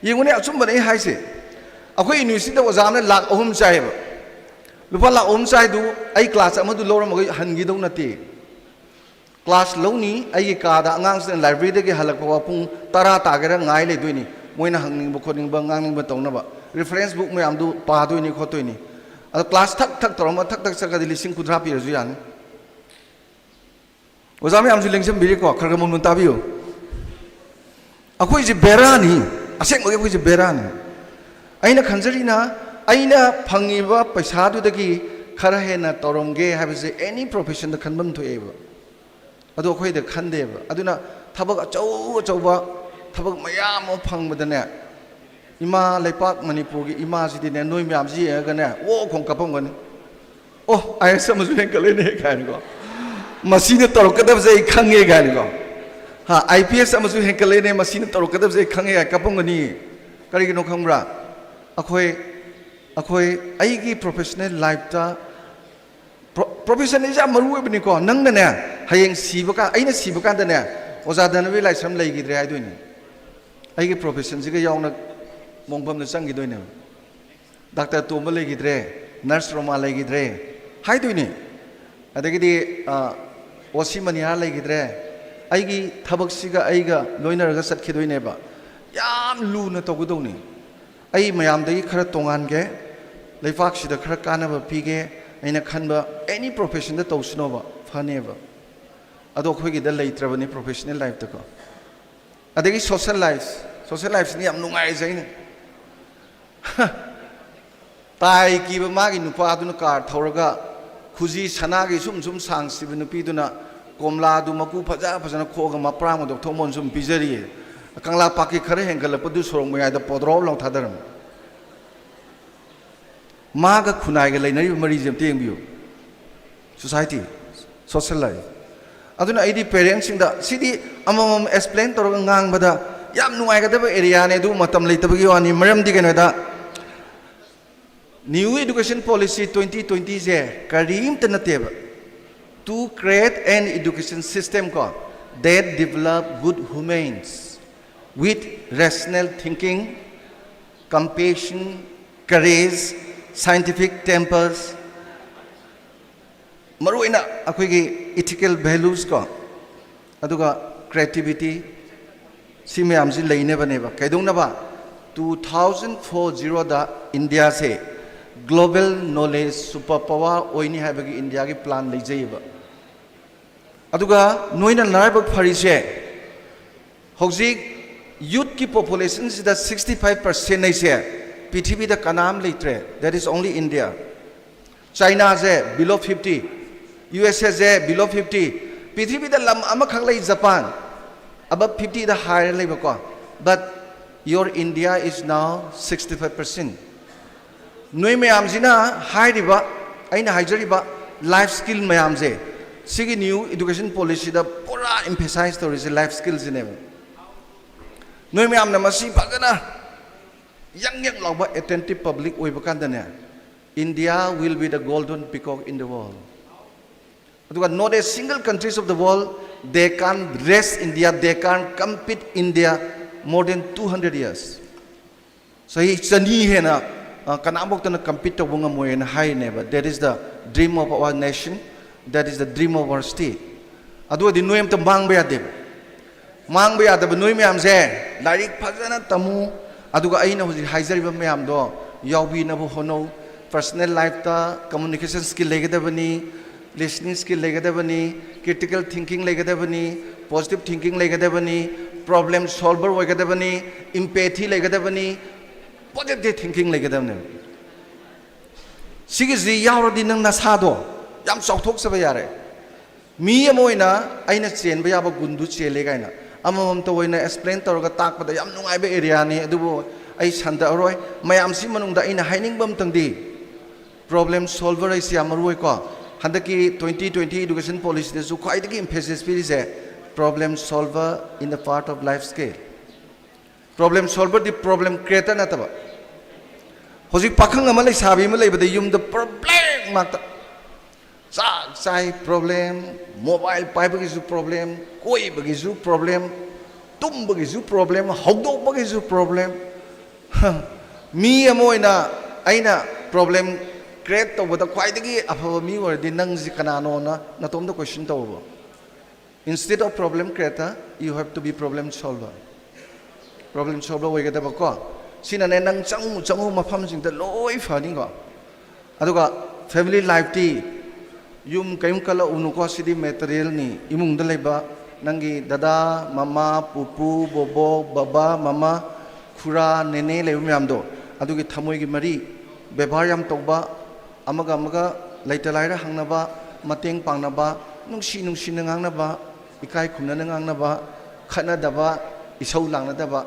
ꯌꯦꯡꯉꯨꯅꯦ, ꯑꯆꯨꯝꯕꯅꯦ ꯑꯩ ꯍꯥꯏꯁꯦ꯫ ꯑꯩꯈꯣꯏ ꯌꯨꯅꯤꯚꯔꯁꯤꯇꯤꯗ ꯑꯣꯖꯥ ꯑꯃꯅ ꯂꯥꯛ ꯑꯍꯨꯝ ꯆꯥꯏꯌꯦꯕ꯫ ꯂꯨꯄꯥ ꯂꯥꯛ ꯑꯍꯨꯝ ꯆꯥꯏꯗꯨ ꯑꯩ ꯀ꯭ꯂꯥꯁ ꯑꯃꯗꯨ ꯂꯧꯔꯝꯃꯒ ꯍꯟꯈꯤꯗꯧ ꯅꯠꯇꯦ꯫ ꯀ꯭ꯂꯥꯁ ꯂꯧꯅꯤ, ꯑꯩꯒꯤ ꯀꯥꯗ ꯑꯉꯥꯡꯁꯤꯡꯅ ꯂꯥꯏꯕ꯭ꯔꯦꯔꯤꯗꯒꯤ ꯍꯜꯂꯛꯄ ꯄꯨꯡ ꯇꯔꯥ ꯇꯥꯒꯦꯔꯥ ꯉꯥꯏ ꯂꯩꯗꯣꯏꯅꯤ, ꯃꯣꯏꯅ ꯍꯪꯅꯤꯡꯕ ꯈꯣꯠꯅꯤꯡꯕ ꯉꯥꯡꯅꯤꯡꯕ ꯇꯧꯅꯕ꯫ ꯔꯤꯐꯔꯦꯟꯁ ꯕꯨꯛ ꯃꯌꯥꯝꯗꯨ ꯄꯥꯗꯣꯏꯅꯤ ꯈꯣꯠꯇꯣꯏꯅꯤ꯫ ꯑꯗꯣ ꯀ꯭ꯂꯥꯁ ꯊꯛ ꯊꯛ ꯇꯧꯔꯝꯃ ꯊꯛ ꯊꯛ ꯆꯠꯈ꯭ꯔꯗꯤ ꯂꯤꯁꯤꯡ ꯀꯨꯟꯊ꯭ꯔꯥ ꯄꯤꯔꯁꯨ ꯌꯥꯅꯤ꯫ ꯑꯣꯖꯥ ꯃꯌꯥꯝꯁꯨ ꯂꯦꯡꯁꯤꯟꯕꯤꯔꯤꯀꯣ, ꯈꯔ ꯈꯔ ꯃꯨꯟ ꯇꯥꯕꯤꯌꯨ꯫ ꯑꯩꯈꯣꯏꯁꯦ ꯕꯦꯔꯥꯅꯤ, ꯑꯁꯦꯡꯕꯒꯤ ꯑꯩꯈꯣꯏꯁꯦ ꯕꯦꯔꯥꯅꯤ꯫ ꯑꯩꯅ ꯈꯟꯖꯔꯤꯅ, ꯑꯩꯅ ꯐꯪꯉꯤꯕ ꯄꯩꯁꯥꯗꯨꯗꯒꯤ ꯈꯔ ꯍꯦꯟꯅ ꯇꯧꯔꯝꯒꯦ ꯍꯥꯏꯕꯁꯦ ꯑꯦꯅꯤ ꯄ꯭ꯔꯣꯐꯦꯁꯟꯗ ꯈꯟꯐꯝ ꯊꯣꯛꯑꯦꯕ꯫ ꯑꯗꯣ ꯑꯩꯈꯣꯏꯗ ꯈꯟꯗꯦꯕ꯫ ꯑꯗꯨꯅ ꯊꯕꯛ ꯑꯆꯧ ꯑꯆꯧꯕ, ꯊꯕꯛ ꯃꯌꯥꯝ ꯑꯃ ꯐꯪꯕꯗꯅꯦ, ꯏꯃꯥ ꯂꯩꯄꯥꯛ ꯃꯅꯤꯄꯨꯔꯒꯤ ꯏꯃꯥꯁꯤꯗꯤꯅꯦ, ꯅꯣꯏ ꯃꯌꯥꯝꯁꯤ ꯌꯦꯡꯉꯒꯅꯦ, ꯑꯣ ꯈꯣꯡ ꯀꯞꯄꯝꯒꯅꯤ꯫ "ꯑꯣ, ꯑꯥꯏ ꯑꯦꯁ ꯑꯃꯁꯨ ꯍꯦꯟꯀꯠꯂꯦꯅꯦ" ꯀꯥꯏꯅꯀꯣ, "ꯃꯁꯤꯅ ꯇꯧꯔꯛꯀꯗꯕꯁꯦ ꯑꯩ ꯈꯪꯉꯦ" ꯀꯥꯏꯅꯀꯣ, "ꯍꯥ, ꯑꯥꯏ ꯄꯤ ꯑꯦꯁ ꯑꯃꯁꯨ ꯍꯦꯟꯀꯠꯂꯦꯅꯦ, ꯃꯁꯤꯅ ꯇꯧꯔꯛꯀꯗꯕꯁꯦ ꯑꯩ ꯈꯪꯉꯦ" ꯀꯥꯏꯅ ꯀꯞꯄꯝꯒꯅꯤ꯫ ꯀꯔꯤꯒꯤꯅꯣ ꯈꯪꯕ꯭ꯔꯥ? ꯑꯩꯈꯣꯏ, ꯑꯩꯈꯣꯏ ꯑꯩꯒꯤ ꯄ꯭ꯔꯣꯐꯦꯁꯅꯦꯜ ꯂꯥꯏꯐꯇ ꯄ꯭ꯔꯣ-, ꯄ꯭ꯔꯣꯐꯦꯁꯟ ꯑꯁꯤ ꯌꯥꯝ ꯃꯔꯨ ꯑꯣꯏꯕꯅꯤꯀꯣ꯫ ꯅꯪꯅꯅꯦ, ꯍꯌꯦꯡ ꯁꯤꯕ ꯀꯥꯟ, ꯑꯩꯅ ꯁꯤꯕ ꯀꯥꯟꯗꯅꯦ, "ꯑꯣꯖꯥ ꯙꯅꯕꯤꯔ ꯂꯥꯏꯁ꯭ꯔꯝ ꯂꯩꯈꯤꯗ꯭ꯔꯦ" ꯍꯥꯏꯗꯣꯏꯅꯤ꯫ ꯑꯩꯒꯤ ꯄ꯭ꯔꯣꯐꯦꯁꯟꯁꯤꯒ ꯌꯥꯎꯅ ꯃꯣꯡꯐꯝꯗ ꯆꯪꯈꯤꯗꯣꯏꯅꯦꯕ꯫ "ꯗꯥꯛꯇꯔ ꯇꯣꯝꯕ ꯂꯩꯈꯤꯗ꯭ꯔꯦ, ꯅꯔꯁ ꯔꯣꯃꯥ ꯂꯩꯈꯤꯗ꯭ꯔꯦ" ꯍꯥꯏꯗꯣꯏꯅꯦ꯫ ꯑꯗꯒꯤꯗꯤ, ꯑ, "ꯑꯣ ꯁꯤ ꯃꯅꯤꯍꯥꯔ ꯂꯩꯈꯤꯗ꯭ꯔꯦ", ꯑꯩꯒꯤ ꯊꯕꯛꯁꯤꯒ ꯑꯩꯒ ꯂꯣꯏꯅꯔꯒ ꯆꯠꯈꯤꯗꯣꯏꯅꯦꯕ꯫ ꯌꯥꯝ ꯂꯨꯅ ꯇꯧꯒꯗꯧꯅꯤ꯫ ꯑꯩ ꯃꯌꯥꯝꯗꯒꯤ ꯈꯔ ꯇꯣꯉꯥꯟꯒꯦ, ꯂꯩꯄꯥꯛꯁꯤꯗ ꯈꯔ ꯀꯥꯟꯅꯕ ꯄꯤꯒꯦ, ꯑꯩꯅ ꯈꯟꯕ ꯑꯦꯅꯤ ꯄ꯭ꯔꯣꯐꯦꯁꯟꯗ ꯇꯧꯁꯅꯣꯕ, ꯐꯅꯦꯕ꯫ ꯑꯗꯣ ꯑꯩꯈꯣꯏꯒꯤꯗ ꯂꯩꯇ꯭ꯔꯕꯅꯤ ꯄ꯭ꯔꯣꯐꯦꯁꯅꯦꯜ ꯂꯥꯏꯐꯇꯀꯣ꯫ ꯑꯗꯒꯤ ꯁꯣꯁꯦꯜ ꯂꯥꯏꯐ, ꯁꯣꯁꯦꯜ ꯂꯥꯏꯐꯁꯤꯅ ꯌꯥꯝ ꯅꯨꯡꯉꯥꯏꯔꯤꯁꯦ ꯑꯩꯅ꯫ ꯇꯥꯏ ꯀꯤꯕ ꯃꯥꯒꯤ ꯅꯨꯄꯥꯗꯨꯅ ꯀꯥꯔ ꯊꯧꯔꯒ ꯈꯨꯖꯤ ꯁꯅꯥꯒꯤ ꯁꯨꯝ ꯁꯨꯝ ꯁꯥꯡꯁꯤꯕ ꯅꯨꯄꯤꯗꯨꯅ ꯀꯣꯝꯂꯥꯗꯨ ꯃꯀꯨ ꯐꯖ ꯐꯖꯅ ꯈꯣꯛꯑꯒ ꯃꯄ꯭ꯔꯥꯡ ꯃꯗꯣꯛ ꯊꯣꯡꯕ ꯑꯣꯏꯅ ꯁꯨꯝ ꯄꯤꯖꯔꯤꯌꯦ꯫ ꯀꯪꯂꯥ ꯄꯥꯠꯀꯤ ꯈꯔ ꯍꯦꯟꯒꯠꯂꯛꯄꯗꯨ ꯁꯣꯔꯣꯛ ꯃꯌꯥꯏꯗ ꯄꯣꯗ꯭ꯔꯣꯞ ꯂꯥꯎ ꯊꯥꯗꯔꯝꯃꯤ꯫ ꯃꯥꯒ ꯈꯨꯟꯅꯥꯏꯒ ꯂꯩꯅꯔꯤꯕ ꯃꯔꯤꯁꯦ ꯑꯝꯇ ꯌꯦꯡꯕꯤꯌꯨ꯫ Society, social life꯫ ꯑꯗꯨꯅ ꯑꯩꯗꯤ ꯄꯦꯔꯦꯟꯁꯁꯤꯡꯗ ꯁꯤꯗꯤ ꯑꯃꯃꯝ ꯑꯦꯛꯁꯄ꯭ꯂꯦꯟ ꯇꯧꯔꯒ ꯉꯥꯡꯕꯗ ꯌꯥꯝ ꯅꯨꯡꯉꯥꯏꯒꯗꯕ ꯑꯦꯔꯤꯌꯥꯅꯦ, ꯑꯗꯨ ꯃꯇꯝ ꯂꯩꯇꯕꯒꯤ ꯋꯥꯅꯤ꯫ ꯃꯔꯝꯗꯤ ꯀꯩꯅꯣꯗ, New Education Policy twenty twenty ꯁꯦ ꯀꯔꯤꯝꯇ ꯅꯠꯇꯦꯕ, to create an education system ꯀꯣ, that develop good humans with rational thinking, compassion, courage, scientific tempers, ꯃꯔꯨꯑꯣꯏꯅ ꯑꯩꯈꯣꯏꯒꯤ ethical values ꯀꯣ, ꯑꯗꯨꯒ creativity, ꯁꯤ ꯃꯌꯥꯝꯁꯤ ꯂꯩꯅꯕꯅꯦꯕ꯫ ꯀꯩꯗꯧꯅꯕ? Two thousand forty ꯗ ꯏꯟꯗꯤꯌꯥꯁꯦ global knowledge super power ꯑꯣꯏꯅꯤ ꯍꯥꯏꯕꯒꯤ ꯏꯟꯗꯤꯌꯥꯒꯤ ꯄ꯭ꯂꯥꯟ ꯂꯩꯖꯩꯌꯦꯕ꯫ ꯑꯗꯨꯒ ꯅꯣꯏꯅ ꯅꯔꯥꯏꯕꯛ ꯐꯔꯤꯁꯦ, ꯍꯧꯖꯤꯛ ꯌꯨꯠꯀꯤ ꯄꯣꯄꯨꯂꯦꯁꯟꯁꯤꯗ sixty five percent ꯍꯥꯏꯁꯦ ꯄ꯭ꯔꯤꯊꯤꯕꯤꯗ ꯀꯅꯥꯝ ꯂꯩꯇ꯭ꯔꯦ, that is only India꯫ ꯆꯥꯏꯅꯥꯁꯦ below fifty, ꯌꯨ ꯑꯦꯁ ꯑꯦꯁꯦ below fifty, ꯄ꯭ꯔꯤꯊꯤꯕꯤꯗ ꯂꯝ ꯑꯃꯈꯛ ꯂꯩ ꯖꯄꯥꯟ, above fifty ꯗ ꯍꯥꯏꯔ ꯂꯩꯕꯀꯣ, but your India is now sixty five percent꯫ ꯅꯣꯏ ꯃꯌꯥꯝꯁꯤꯅ ꯍꯥꯏꯔꯤꯕ, ꯑꯩꯅ ꯍꯥꯏꯖꯔꯤꯕ life skill ꯃꯌꯥꯝꯁꯦ, ꯁꯤꯒꯤ new education policyꯗ ꯄꯨꯔꯥ emphasize ꯇꯧꯔꯤꯁꯦ life skillꯁꯤꯅꯦꯕ꯫ ꯅꯣꯏ ꯃꯌꯥꯝꯅ ꯃꯁꯤ ꯐꯖꯅ ꯌꯪ ꯌꯪ ꯂꯥꯎꯕ attentive public ꯑꯣꯏꯕ ꯀꯥꯟꯗꯅꯦ, India will be the golden peacock in the world꯫ ꯑꯗꯨꯒ not a single countries of the world, they can race India, they can compete India more than two hundred years꯫ ꯆꯍꯤ ꯆꯅꯤ ꯍꯦꯟꯅ, ꯑ, ꯀꯅꯥꯝꯐꯧꯇꯅ compete ꯇꯧꯕ ꯉꯝꯃꯣꯏꯅ ꯍꯥꯏꯔꯤꯅꯦꯕ꯫ That is the dream of our nation, that is the dream of our state꯫ ꯑꯗꯨ ꯑꯣꯏꯔꯗꯤ ꯅꯣꯏ ꯑꯝꯇ ꯃꯥꯡꯕ ꯌꯥꯗꯦꯕ꯫ ꯃꯥꯡꯕ ꯌꯥꯗꯕ ꯅꯣꯏ ꯃꯌꯥꯝꯁꯦ ꯂꯥꯏꯔꯤꯛ ꯐꯖꯅ ꯇꯝꯃꯨ, ꯑꯗꯨꯒ ꯑꯩꯅ ꯍꯧꯖꯤꯛ ꯍꯥꯏꯖꯔꯤꯕ ꯃꯌꯥꯝꯗꯣ ꯌꯥꯎꯕꯤꯅꯕ ꯍꯣꯠꯅꯧ꯫ Personal lifeꯇ communication skill ꯂꯩꯒꯗꯕꯅꯤ, listening skill ꯂꯩꯒꯗꯕꯅꯤ, critical thinking ꯂꯩꯒꯗꯕꯅꯤ, positive thinking ꯂꯩꯒꯗꯕꯅꯤ, problem solver ꯑꯣꯏꯒꯗꯕꯅꯤ, empathy ꯂꯩꯒꯗꯕꯅꯤ, positive thinking ꯂꯩꯒꯗꯕꯅꯦꯕ꯫ ꯁꯤꯒꯤꯁꯤ ꯌꯥꯎꯔꯗꯤ ꯅꯪ ꯅꯁꯥꯗꯣ ꯌꯥꯝ ꯆꯥꯎꯊꯣꯛꯆꯕ ꯌꯥꯔꯦ꯫ ꯃꯤ ꯑꯃ ꯑꯣꯏꯅ ꯑꯩꯅ ꯆꯦꯟꯕ ꯌꯥꯕ ꯒꯨꯟꯗꯨ ꯆꯦꯜꯂꯦ ꯀꯥꯏꯅ ꯑꯃꯃꯝꯇ ꯑꯣꯏꯅ ꯑꯦꯛꯁꯄ꯭ꯂꯦꯟ ꯇꯧꯔꯒ ꯇꯥꯛꯄꯗ ꯌꯥꯝ ꯅꯨꯡꯉꯥꯏꯕ ꯑꯦꯔꯤꯌꯥꯅꯤ꯫ ꯑꯗꯨꯕꯨ ꯑꯩ ꯁꯟꯗꯛꯑꯔꯣꯏ꯫ ꯃꯌꯥꯝꯁꯤ ꯃꯅꯨꯡꯗ ꯑꯩꯅ ꯍꯥꯏꯅꯤꯡꯕ ꯑꯃꯇꯪꯗꯤ, ꯄ꯭ꯔꯣꯕ꯭ꯂꯦꯝ ꯁꯣꯜꯚꯔ ꯍꯥꯏꯁꯤ ꯌꯥꯝ ꯃꯔꯨ ꯑꯣꯏꯀꯣ꯫ ꯍꯟꯗꯛꯀꯤ twenty twenty education policyꯗꯁꯨ ꯈ꯭ꯋꯥꯏꯗꯒꯤ emphasis ꯄꯤꯔꯤꯁꯦ problem solver in the part of life skill꯫ Problem solverꯗꯤ problem creator ꯅꯠꯇꯕ꯫ ꯍꯧꯖꯤꯛ ꯄꯥꯈꯪ ꯑꯃ ꯂꯩꯁꯥꯕꯤ ꯑꯃ ꯂꯩꯕꯗ ꯌꯨꯝꯗ ꯄ꯭ꯔꯣꯕ꯭ꯂꯦꯝ ꯉꯥꯛꯇ꯫ ꯆꯥꯛ ꯆꯥꯏ ꯄ꯭ꯔꯣꯕ꯭ꯂꯦꯝ, ꯃꯣꯕꯥꯏꯜ ꯄꯥꯏꯕꯒꯤꯁꯨ ꯄ꯭ꯔꯣꯕ꯭ꯂꯦꯝ, ꯀꯣꯏꯕꯒꯤꯁꯨ ꯄ꯭ꯔꯣꯕ꯭ꯂꯦꯝ, ꯇꯨꯝꯕꯒꯤꯁꯨ ꯄ꯭ꯔꯣꯕ꯭ꯂꯦꯝ, ꯍꯧꯗꯣꯛꯄꯒꯤꯁꯨ ꯄ꯭ꯔꯣꯕ꯭ꯂꯦꯝ꯫ ꯃꯤ ꯑꯃ ꯑꯣꯏꯅ ꯑꯩꯅ ꯄ꯭ꯔꯣꯕ꯭ꯂꯦꯝ ꯀ꯭ꯔꯤꯌꯦꯠ ꯇꯧꯕꯗ ꯈ꯭ꯋꯥꯏꯗꯒꯤ ꯑꯐꯕ ꯃꯤ ꯑꯣꯏꯔꯗꯤ ꯅꯪꯁꯤ ꯀꯅꯥꯅꯣꯅ ꯅꯇꯣꯝꯗ ꯀꯣꯏꯁꯟ ꯇꯧꯕ꯫ Instead of problem creator, you have to be problem solver꯫ Problem solver ꯑꯣꯏꯒꯗꯕꯀꯣ꯫ ꯁꯤꯅꯅꯦ ꯅꯪ ꯆꯪꯉꯨ ꯆꯪꯉꯨ ꯃꯐꯝꯁꯤꯡꯗ ꯂꯣꯏ ꯐꯅꯤꯀꯣ꯫ ꯑꯗꯨꯒ ꯐꯦꯃꯤꯂꯤ ꯂꯥꯏꯐꯇꯤ ꯌꯨꯝ ꯀꯩꯝ ꯀꯜꯂꯛꯎꯅꯨꯀꯣ꯫ ꯁꯤꯗꯤ ꯃꯦꯇꯔꯤꯌꯦꯜꯅꯤ꯫ ꯏꯃꯨꯡꯗ ꯂꯩꯕ ꯅꯪꯒꯤ ꯗꯗꯥ, ꯃꯃꯥ, ꯄꯨꯄꯨ, ꯕꯣꯕꯣꯛ, ꯕꯕꯥ, ꯃꯃꯥ, ꯈꯨꯔꯥ, ꯅꯦꯅꯦ ꯂꯩꯕ ꯃꯌꯥꯝꯗꯣ, ꯑꯗꯨꯒꯤ ꯊꯃꯣꯏꯒꯤ ꯃꯔꯤ, ꯕꯦꯕꯥꯔ ꯌꯥꯝ ꯇꯧꯕ, ꯑꯃꯒ ꯑꯃꯒ ꯂꯩꯇ ꯂꯥꯏꯔ ꯍꯪꯅꯕ, ꯃꯇꯦꯡ ꯄꯥꯡꯅꯕ, ꯅꯨꯡꯁꯤ ꯅꯨꯡꯁꯤꯅ ꯉꯥꯡꯅꯕ, ꯏꯀꯥꯏ ꯈꯨꯝꯅꯅ ꯉꯥꯡꯅꯕ, ꯈꯠꯅꯗꯕ, ꯏꯁꯧ ꯂꯥꯡꯅꯗꯕ,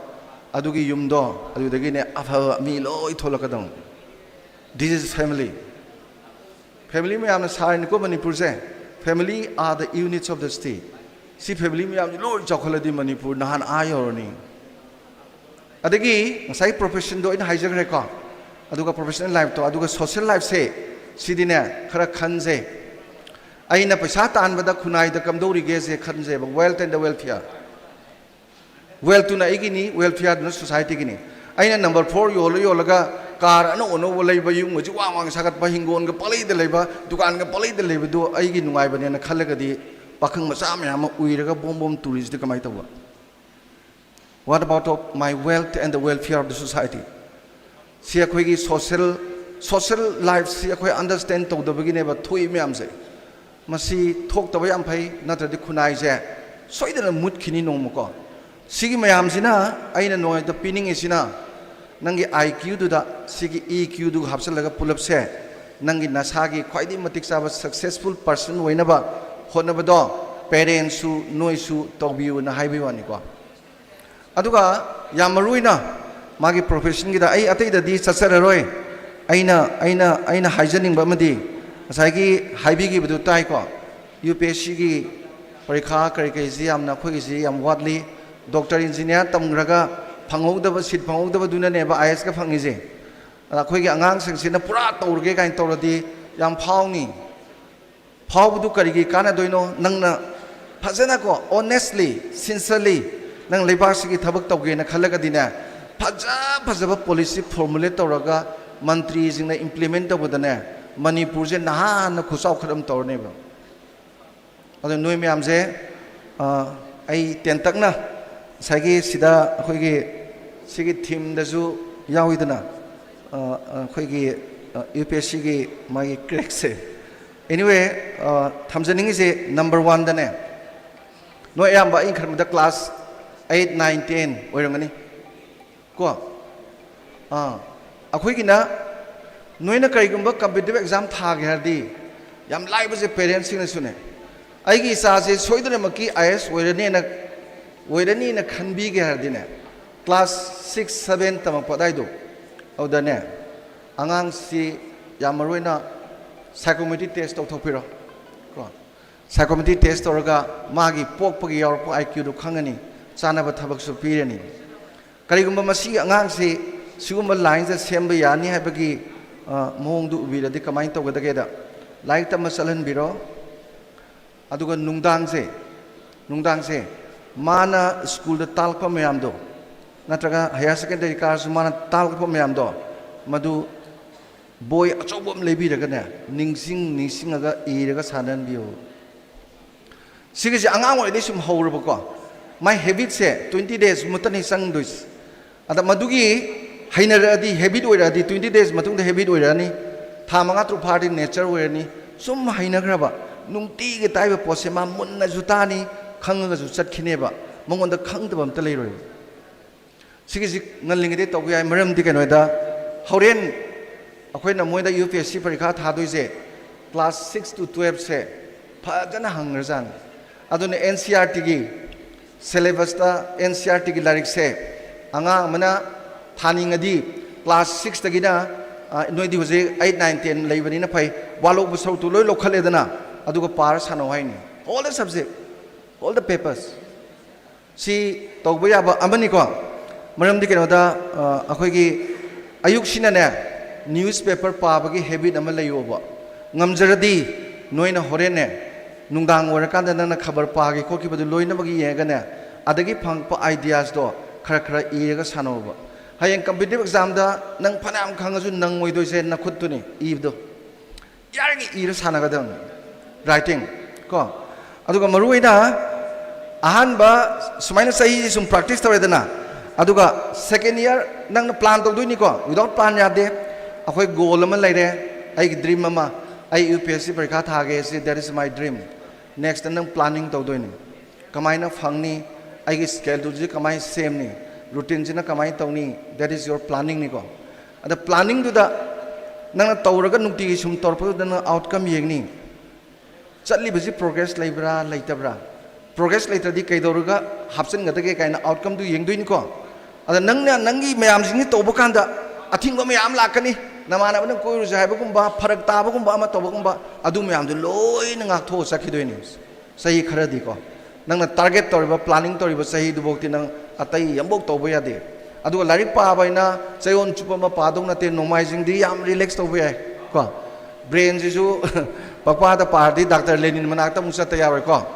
ꯑꯗꯨꯒꯤ ꯌꯨꯝꯗꯣ ꯑꯗꯨꯗꯒꯤꯅꯦ ꯑꯐꯕ ꯃꯤ ꯂꯣꯏ ꯊꯣꯛꯂꯛꯀꯗꯧꯅꯤ꯫ This is family꯫ ꯐꯦꯃꯤꯂꯤ ꯃꯌꯥꯝꯅ ꯁꯥꯔꯤꯅꯤꯀꯣ ꯃꯅꯤꯄꯨꯔꯁꯦ꯫ Family are the units of the state꯫ ꯁꯤ ꯐꯦꯃꯤꯂꯤ ꯃꯌꯥꯝꯁꯤ ꯂꯣꯏ ꯆꯥꯎꯈꯠꯂꯗꯤ ꯃꯅꯤꯄꯨꯔ ꯅꯍꯥꯟ ꯑꯥ ꯌꯧꯔꯅꯤ꯫ ꯑꯗꯒꯤ ꯉꯁꯥꯏ ꯄ꯭ꯔꯣꯐꯦꯁꯟꯗꯣ ꯑꯩꯅ ꯍꯥꯏꯖꯈ꯭ꯔꯦꯀꯣ, ꯑꯗꯨꯒ ꯄ꯭ꯔꯣꯐꯦꯁꯅꯦꯜ ꯂꯥꯏꯐꯇꯣ, ꯑꯗꯨꯒ ꯁꯣꯁꯦꯜ ꯂꯥꯏꯐꯁꯦ, ꯁꯤꯗꯤꯅꯦ ꯈꯔ ꯈꯟꯖꯩ꯫ ꯑꯩꯅ ꯄꯩꯁꯥ ꯇꯥꯟꯕꯗ ꯈꯨꯟꯅꯥꯏꯗ ꯀꯝꯗꯧꯔꯤꯒꯦꯁꯦ ꯈꯟꯖꯩꯕ, wealth and the welfare꯫ ꯋꯦꯜꯇꯨꯅ ꯑꯩꯒꯤꯅꯤ, ꯋꯦꯜꯐꯤꯌꯥꯔꯗꯨꯅ ꯁꯣꯁꯥꯏꯇꯤꯒꯤꯅꯤ꯫ ꯑꯩꯅ ꯅꯝꯕꯔ ꯐꯣꯔ ꯌꯣꯜꯂ ꯌꯣꯜꯂꯒ ꯀꯥꯔ ꯑꯅꯧ ꯑꯅꯧꯕ ꯂꯩꯕ, ꯌꯨꯝꯒꯁꯤ ꯋꯥꯡ ꯋꯥꯡ ꯁꯥꯒꯠꯄ, ꯍꯤꯡꯒꯣꯜꯒ ꯄꯪꯂꯩꯗ ꯂꯩꯕ, ꯗꯨꯀꯥꯟꯒ ꯄꯪꯂꯩꯗ ꯂꯩꯕꯗꯨ ꯑꯩꯒꯤ ꯅꯨꯡꯉꯥꯏꯕꯅꯦꯅ ꯈꯜꯂꯒꯗꯤ ꯄꯥꯈꯪ ꯃꯆꯥ ꯃꯌꯥꯝ ꯑꯃ ꯎꯏꯔꯒ ꯕꯣꯝ ꯕꯣꯝ ꯇꯨꯔꯤꯁꯤꯗꯤ ꯀꯃꯥꯏꯅ ꯇꯧꯕ? What about of my wealth and the welfare of the society? ꯁꯤ ꯑꯩꯈꯣꯏꯒꯤ ꯁꯣꯁꯦꯜ, ꯁꯣꯁꯦꯜ ꯂꯥꯏꯐꯁꯤ ꯑꯩꯈꯣꯏ ꯑꯟꯗꯔꯁ꯭ꯇꯦꯟ ꯇꯧꯗꯕꯒꯤꯅꯦꯕ ꯊꯣꯛꯏ ꯃꯌꯥꯝꯁꯦ꯫ ꯃꯁꯤ ꯊꯣꯛꯇꯕ ꯌꯥꯝ ꯐꯩ, ꯅꯠꯇ꯭ꯔꯗꯤ ꯈꯨꯟꯅꯥꯏꯁꯦ ꯁꯣꯏꯗꯅ ꯃꯨꯠꯈꯤꯅꯤ ꯅꯣꯡꯃꯀꯣ꯫ ꯁꯤꯒꯤ ꯃꯌꯥꯝꯁꯤꯅ ꯑꯩꯅ ꯅꯣꯡꯃꯗ ꯄꯤꯅꯤꯡꯉꯤꯁꯤꯅ, ꯅꯪꯒꯤ IQꯗꯨꯗ ꯁꯤꯒꯤ EQꯗꯨꯒ ꯍꯥꯞꯆꯤꯜꯂꯒ ꯄꯨꯂꯞꯁꯦ ꯅꯪꯒꯤ ꯅꯁꯥꯒꯤ ꯈ꯭ꯋꯥꯏꯗꯒꯤ ꯃꯇꯤꯛ ꯆꯥꯕ successful person ꯑꯣꯏꯅꯕ ꯍꯣꯠꯅꯕꯗꯣ ꯄꯦꯔꯦꯟꯁꯁꯨ ꯅꯣꯏꯁꯨ ꯇꯧꯕꯤꯌꯨꯅ ꯍꯥꯏꯕꯒꯤ ꯋꯥꯅꯤꯀꯣ꯫ ꯑꯗꯨꯒ ꯌꯥꯝ ꯃꯔꯨ ꯑꯣꯏꯅ ꯃꯥꯒꯤ ꯄ꯭ꯔꯣꯐꯦꯁꯟꯒꯤꯗ ꯑꯩ ꯑꯇꯩꯗꯗꯤ ꯆꯠꯆꯔꯔꯣꯏ꯫ ꯑꯩꯅ ꯑꯩꯅ ꯑꯩꯅ ꯍꯥꯏꯖꯅꯤꯡꯕ ꯑꯃꯗꯤ ꯉꯁꯥꯏꯒꯤ ꯍꯥꯏꯕꯤꯈꯤꯕꯗꯨ ꯇꯥꯏꯀꯣ, ꯌꯨ ꯄꯤ ꯑꯦꯁ ꯁꯤꯒꯤ ꯄꯔꯤꯈꯥ ꯀꯔꯤ ꯀꯔꯤꯁꯤ ꯌꯥꯝꯅ ꯑꯩꯈꯣꯏꯒꯤꯁꯤ ꯌꯥꯝ ꯋꯥꯠꯂꯤ꯫ ꯗꯣꯛꯇꯔ ꯏꯟꯖꯤꯅꯤꯌꯥꯔ ꯇꯝꯈ꯭ꯔꯒ ꯐꯪꯍꯧꯗꯕ, ꯁꯤꯠ ꯐꯪꯍꯧꯗꯕꯗꯨꯅꯅꯦꯕ ꯑꯥꯏ ꯑꯦꯁꯀ ꯐꯪꯉꯤꯁꯦ꯫ ꯑꯗ ꯑꯩꯈꯣꯏꯒꯤ ꯑꯉꯥꯡꯁꯤꯡꯁꯤꯅ ꯄꯨꯔꯥ ꯇꯧꯔꯒꯦ ꯀꯥꯏꯅ ꯇꯧꯔꯗꯤ ꯌꯥꯝ ꯐꯥꯎꯅꯤ꯫ ꯐꯥꯎꯕꯗꯨ ꯀꯔꯤꯒꯤ ꯀꯥꯟꯅꯗꯣꯏꯅꯣ? ꯅꯪꯅ ꯐꯖꯅꯀꯣ, honestly, sincerely, ꯅꯪ ꯂꯩꯕꯥꯛꯁꯤꯒꯤ ꯊꯕꯛ ꯇꯧꯒꯦꯅ ꯈꯜꯂꯒꯗꯤꯅꯦ, ꯐꯖ ꯐꯖꯕ ꯄꯣꯂꯤꯁꯤ ꯐꯣꯔꯃꯨꯂꯦꯠ ꯇꯧꯔꯒ ꯃꯟꯇ꯭ꯔꯤꯁꯤꯡꯅ ꯏꯝꯄ꯭ꯂꯤꯃꯦꯟ ꯇꯧꯕꯗꯅꯦ, ꯃꯅꯤꯄꯨꯔꯁꯦ ꯅꯍꯥꯟꯅ ꯈꯨꯆꯥꯎꯈꯠ ꯑꯃ ꯇꯧꯔꯅꯦꯕ꯫ ꯑꯗꯣ ꯅꯣꯏ ꯃꯌꯥꯝꯁꯦ, ꯑ, ꯑꯩ ꯇꯦꯟꯇꯛꯅ ꯉꯁꯥꯏꯒꯤ ꯁꯤꯗ ꯑꯩꯈꯣꯏꯒꯤ ꯁꯤꯒꯤ ꯊꯤꯝꯗꯁꯨ ꯌꯥꯎꯏꯗꯅ, ꯑ, ꯑꯩꯈꯣꯏꯒꯤ ꯌꯨ ꯄꯤ ꯑꯦꯁ ꯁꯤꯒꯤ ꯃꯥꯒꯤ ꯀ꯭ꯔꯦꯛꯁꯦ꯫ Anyway, ꯑ, ꯊꯝꯖꯅꯤꯡꯉꯤꯁꯦ ꯅꯝꯕꯔ ꯋꯥꯟꯗꯅꯦ, ꯅꯣꯏ ꯑꯌꯥꯝꯕ ꯑꯩꯅ ꯈꯟꯕꯗ ꯀ꯭ꯂꯥꯁ ꯑꯩꯠ, ꯅꯥꯏꯟ, ꯇꯦꯟ ꯑꯣꯏꯔꯝꯒꯅꯤ ꯀꯣ꯫ ꯑꯥ, ꯑꯩꯈꯣꯏꯒꯤꯅ ꯅꯣꯏꯅ ꯀꯔꯤꯒꯨꯝꯕ ꯀꯝꯄꯤꯇꯤꯇꯤꯚ ꯑꯦꯛꯖꯥꯝ ꯊꯥꯒꯦ ꯍꯥꯏꯔꯗꯤ ꯌꯥꯝ ꯂꯥꯏꯕꯁꯦ, ꯄꯦꯔꯦꯟꯁꯁꯤꯡꯅꯁꯨꯅꯦ, ꯑꯩꯒꯤ ꯏꯆꯥꯁꯦ ꯁꯣꯏꯗꯅꯃꯛꯀꯤ ꯑꯥꯏ ꯑꯦꯁ ꯑꯣꯏꯔꯅꯦꯅ, ꯑꯣꯏꯔꯅꯤꯅ ꯈꯟꯕꯤꯒꯦ ꯍꯥꯏꯔꯗꯤꯅꯦ, ꯀ꯭ꯂꯥꯁ ꯁꯤꯛꯁ, ꯁꯚꯦꯟ ꯇꯝꯃꯛꯄ ꯑꯗꯥꯏꯗꯣ, ꯑꯗꯨꯗꯅꯦ ꯑꯉꯥꯡꯁꯤ ꯌꯥꯝ ꯃꯔꯨ ꯑꯣꯏꯅ psychometric test ꯇꯧꯊꯣꯛꯄꯤꯔꯣ ꯀꯣ꯫ Psychometric test ꯇꯧꯔꯒ ꯃꯥꯒꯤ ꯄꯣꯛꯄꯒꯤ ꯌꯥꯎꯔꯛꯄ ꯑꯥꯏ ꯀ꯭ꯌꯨꯗꯨ ꯈꯪꯉꯅꯤ, ꯆꯥꯅꯕ ꯊꯕꯛꯁꯨ ꯄꯤꯔꯅꯤ꯫ ꯀꯔꯤꯒꯨꯝꯕ ꯃꯁꯤꯒꯤ ꯑꯉꯥꯡꯁꯤ ꯁꯤꯒꯨꯝꯕ ꯂꯥꯏꯟꯁꯤꯗ ꯁꯦꯝꯕ ꯌꯥꯅꯤ ꯍꯥꯏꯕꯒꯤ, ꯑ, ꯃꯑꯣꯡꯗꯨ ꯎꯕꯤꯔꯗꯤ ꯀꯃꯥꯏꯅ ꯇꯧꯒꯗꯒꯦꯗ, ꯂꯥꯏꯔꯤꯛ ꯇꯝꯕ ꯆꯠꯍꯟꯕꯤꯔꯣ꯫ ꯑꯗꯨꯒ ꯅꯨꯡꯗꯥꯡꯁꯦ, ꯅꯨꯡꯗꯥꯡꯁꯦ ꯃꯥꯅ ꯁ꯭ꯀꯨꯜꯗ ꯇꯥꯛꯂꯛꯄ ꯃꯌꯥꯝꯗꯣ, ꯅꯠꯇ꯭ꯔꯒ ꯍꯥꯌꯔ ꯁꯦꯀꯦꯟꯗꯔꯤ ꯀꯥꯔꯁꯨ ꯃꯥꯅ ꯇꯥꯛꯂꯛꯄ ꯃꯌꯥꯝꯗꯣ, ꯃꯗꯨ ꯕꯣꯏ ꯑꯆꯧꯕ ꯑꯃ ꯂꯩꯕꯤꯔꯒꯅꯦ, ꯅꯤꯡꯁꯤꯡ ꯅꯤꯡꯁꯤꯡꯉꯒ ꯏꯔꯒ ꯁꯥꯟꯅꯍꯟꯕꯤꯌꯨ꯫ ꯁꯤꯒꯤꯁꯦ ꯑꯉꯥꯡ ꯑꯣꯏꯔꯤꯉꯩꯗꯩ ꯁꯨꯝ ꯍꯧꯔꯕꯀꯣ, ꯃꯥꯏ ꯍꯦꯕꯤꯠꯁꯦ twenty days ꯃꯨꯛꯇꯅꯤ ꯆꯪꯗꯣꯏꯁꯦ꯫ ꯑꯗ ꯃꯗꯨꯒꯤ ꯍꯩꯅꯔꯛꯑꯗꯤ, ꯍꯦꯕꯤꯠ ꯑꯣꯏꯔꯛꯑꯗꯤ, twenty days ꯃꯇꯨꯡꯗ ꯍꯦꯕꯤꯠ ꯑꯣꯏꯔꯛꯑꯅꯤ, ꯊꯥ ꯃꯉꯥ ꯇꯔꯨꯛ ꯐꯥꯔꯗꯤ ꯅꯦꯆꯔ ꯑꯣꯏꯔꯅꯤ꯫ ꯁꯨꯝ ꯍꯩꯅꯈ꯭ꯔꯕ, ꯅꯨꯡꯇꯤꯒꯤ ꯇꯥꯛꯏꯕ ꯄꯣꯠꯁꯦ ꯃꯥ ꯃꯨꯟꯅꯁꯨ ꯇꯥꯅꯤ, ꯈꯪꯉꯒꯁꯨ ꯆꯠꯈꯤꯅꯦꯕ, ꯃꯉꯣꯟꯗ ꯈꯪꯗꯕ ꯑꯝꯇ ꯂꯩꯔꯣꯏꯕ꯫ ꯁꯤꯒꯤꯁꯤ ꯉꯜꯂꯤꯉꯩꯗꯩ ꯇꯧꯕ ꯌꯥꯏ, ꯃꯔꯝꯗꯤ ꯀꯩꯅꯣꯗ, ꯍꯣꯔꯦꯟ ꯑꯩꯈꯣꯏꯅ ꯃꯣꯏꯗ ꯌꯨ ꯄꯤ ꯑꯦꯁ ꯁꯤ ꯄꯔꯤꯈꯥ ꯊꯥꯗꯣꯏꯁꯦ class six to twelve ꯁꯦ, ꯐꯖꯅ ꯍꯪꯈ꯭ꯔꯖꯥꯠꯅꯤ꯫ ꯑꯗꯨꯅ ꯑꯦꯟ ꯁꯤ ꯑꯥꯔ ꯇꯤꯒꯤ ꯁꯦꯂꯦꯕꯁꯇ ꯑꯦꯟ ꯁꯤ ꯑꯥꯔ ꯇꯤꯒꯤ ꯂꯥꯏꯔꯤꯛꯁꯦ ꯑꯉꯥꯡ ꯑꯃꯅ ꯊꯥꯅꯤꯡꯉꯗꯤ ꯀ꯭ꯂꯥꯁ ꯁꯤꯛꯁꯇꯒꯤꯅ, ꯅꯣꯏꯗꯤ ꯍꯧꯖꯤꯛ ꯑꯩꯠ, ꯅꯥꯏꯟ, ꯇꯦꯟ ꯂꯩꯕꯅꯤꯅ ꯐꯩ, ꯋꯥꯠꯍꯧꯕ ꯁꯔꯨꯛꯇꯨ ꯂꯣꯏ ꯂꯧꯈꯠꯂꯦꯗꯅ, ꯑꯗꯨꯒ ꯄꯥꯔ ꯁꯥꯟꯅꯧ ꯍꯥꯏꯅꯤ꯫ All the subject, all the papers. ꯁꯤ ꯇꯧꯕ ꯌꯥꯕ ꯑꯃꯅꯤꯀꯣ꯫ ꯃꯔꯝꯗꯤ ꯀꯩꯅꯣꯗ, ꯑ, ꯑꯩꯈꯣꯏꯒꯤ ꯑꯌꯨꯛꯁꯤꯅꯅꯦ, ꯅ꯭ꯌꯨꯁꯄꯦꯄꯔ ꯄꯥꯕꯒꯤ ꯍꯦꯕꯤꯠ ꯑꯃ ꯂꯩꯌꯣꯕ꯫ ꯉꯝꯖꯔꯗꯤ ꯅꯣꯏꯅ ꯍꯣꯔꯦꯟꯅꯦ, ꯅꯨꯡꯗꯥꯡ ꯑꯣꯏꯔꯀꯥꯟꯗ ꯅꯪꯅ ꯈꯕꯔ ꯄꯥꯈꯤ ꯈꯣꯠꯈꯤꯕꯗꯨ ꯂꯣꯏꯅꯃꯛ ꯌꯦꯡꯉꯒꯅꯦ, ꯑꯗꯒꯤ ꯐꯪꯉꯛꯄ ꯑꯥꯏꯗꯤꯌꯥꯁꯇꯣ ꯈꯔ ꯈꯔ ꯏꯔꯒ ꯁꯥꯟꯅꯧꯕ꯫ ꯍꯌꯦꯡ ꯀꯝꯄꯤꯇꯤꯇꯤꯚ ꯑꯦꯛꯖꯥꯝꯗ ꯅꯪ ꯐꯅꯌꯥꯝ ꯈꯪꯉꯁꯨ ꯅꯪꯉꯣꯏꯗꯣꯏꯁꯦ ꯅꯈꯨꯠꯇꯨꯅꯤ ꯏꯕꯗꯣ꯫ ꯌꯥꯔꯤꯉꯩ ꯏꯔ ꯁꯥꯟꯅꯒꯗꯕꯅꯤ, ꯔꯥꯏꯇꯤꯡ ꯀꯣ꯫ ꯑꯗꯨꯒ ꯃꯔꯨ ꯑꯣꯏꯅ ꯑꯍꯥꯟꯕ ꯁꯨꯃꯥꯏꯅ ꯆꯍꯤꯁꯤ ꯁꯨꯝ ꯄ꯭ꯔꯦꯛꯇꯤꯁ ꯇꯧꯔꯦꯗꯅ, ꯑꯗꯨꯒ ꯁꯦꯀꯦꯟ ꯏꯌꯥꯔ ꯅꯪꯅ ꯄ꯭ꯂꯥꯟ ꯇꯧꯗꯣꯏꯅꯤꯀꯣ꯫ Without plan ꯌꯥꯗꯦ꯫ ꯑꯩꯈꯣꯏ ꯒꯣꯜ ꯑꯃ ꯂꯩꯔꯦ, ꯑꯩꯒꯤ ꯗ꯭ꯔꯤꯝ ꯑꯃ, ꯑꯩ ꯌꯨ ꯄꯤ ꯑꯦꯁ ꯁꯤ ꯄꯔꯤꯈꯥ ꯊꯥꯒꯦ ꯁꯤ, that is my dream꯫ Next ꯅꯪ ꯄ꯭ꯂꯥꯅꯤꯡ ꯇꯧꯗꯣꯏꯅꯤ꯫ ꯀꯃꯥꯏꯅ ꯐꯪꯅꯤ? ꯑꯩꯒꯤ ꯁ꯭ꯀꯦꯗꯨꯜꯁꯤ ꯀꯃꯥꯏꯅ ꯁꯦꯝꯅꯤ? ꯔꯨꯇꯤꯟꯁꯤꯅ ꯀꯃꯥꯏꯅ ꯇꯧꯅꯤ? That is your planningꯅꯤꯀꯣ꯫ ꯑꯗ ꯄ꯭ꯂꯥꯅꯤꯡꯗꯨꯗ ꯅꯪꯅ ꯇꯧꯔꯒ ꯅꯨꯡꯇꯤꯒꯤ ꯁꯨꯝ ꯇꯧꯔꯛꯄꯗꯨꯗ ꯅꯪ ꯑꯥꯎꯠꯀꯝ ꯌꯦꯡꯅꯤ꯫ ꯆꯠꯂꯤꯕꯁꯤ ꯄ꯭ꯔꯣꯒ꯭ꯔꯦꯁ ꯂꯩꯕ꯭ꯔꯥ ꯂꯩꯇꯕ꯭ꯔꯥ? ꯄ꯭ꯔꯣꯒ꯭ꯔꯦꯁ ꯂꯩꯇ꯭ꯔꯗꯤ ꯀꯩꯗꯧꯔꯒ ꯍꯥꯞꯆꯤꯟꯒꯗꯒꯦ ꯀꯥꯏꯅ ꯑꯥꯎꯠꯀꯝꯗꯨ ꯌꯦꯡꯗꯣꯏꯅꯤꯀꯣ꯫ ꯑꯗ ꯅꯪꯅ ꯅꯪꯒꯤ ꯃꯌꯥꯝꯁꯤꯡꯁꯤ ꯇꯧꯕ ꯀꯥꯟꯗ ꯑꯊꯤꯡꯕ ꯃꯌꯥꯝ ꯂꯥꯛꯀꯅꯤ꯫ ꯅꯃꯥꯟꯅꯕꯅ ꯀꯣꯏꯔꯨꯁꯦ ꯍꯥꯏꯕꯒꯨꯝꯕ, ꯐꯔꯛ ꯇꯥꯕꯒꯨꯝꯕ ꯑꯃ ꯇꯧꯕꯒꯨꯝꯕ, ꯑꯗꯨ ꯃꯌꯥꯝꯗꯨ ꯂꯣꯏꯅ ꯉꯥꯛꯊꯣꯛꯑ ꯆꯠꯈꯤꯗꯣꯏꯅꯤ꯫ ꯆꯍꯤ ꯈꯔꯗꯤꯀꯣ, ꯅꯪꯅ ꯇꯥꯔꯒꯦꯠ ꯇꯧꯔꯤꯕ, ꯄ꯭ꯂꯥꯅꯤꯡ ꯇꯧꯔꯤꯕ ꯆꯍꯤꯗꯨꯐꯥꯎꯗꯤ ꯅꯪ ꯑꯇꯩ ꯑꯃꯐꯥꯎ ꯇꯧꯕ ꯌꯥꯗꯦ꯫ ꯑꯗꯨꯒ ꯂꯥꯏꯔꯤꯛ ꯄꯥꯕ ꯍꯥꯏꯅ ꯆꯌꯣꯜ ꯆꯨꯞꯄ ꯑꯃ ꯄꯥꯗꯧ ꯅꯠꯇꯦ, ꯅꯣꯡꯃꯥꯏꯖꯤꯡꯗꯤ ꯌꯥꯝ ꯔꯤꯂꯦꯛꯁ ꯇꯧꯕ ꯌꯥꯏ ꯀꯣ꯫ ꯕ꯭ꯔꯦꯟꯁꯤꯁꯨ ꯄꯛꯄꯥꯗ ꯄꯥꯔꯗꯤ ꯗꯥꯛꯇꯔ ꯂꯦꯅꯤꯟ ꯃꯅꯥꯛꯇ ꯑꯃꯨꯛ ꯆꯠꯇ ꯌꯥꯔꯣꯏꯀꯣ꯫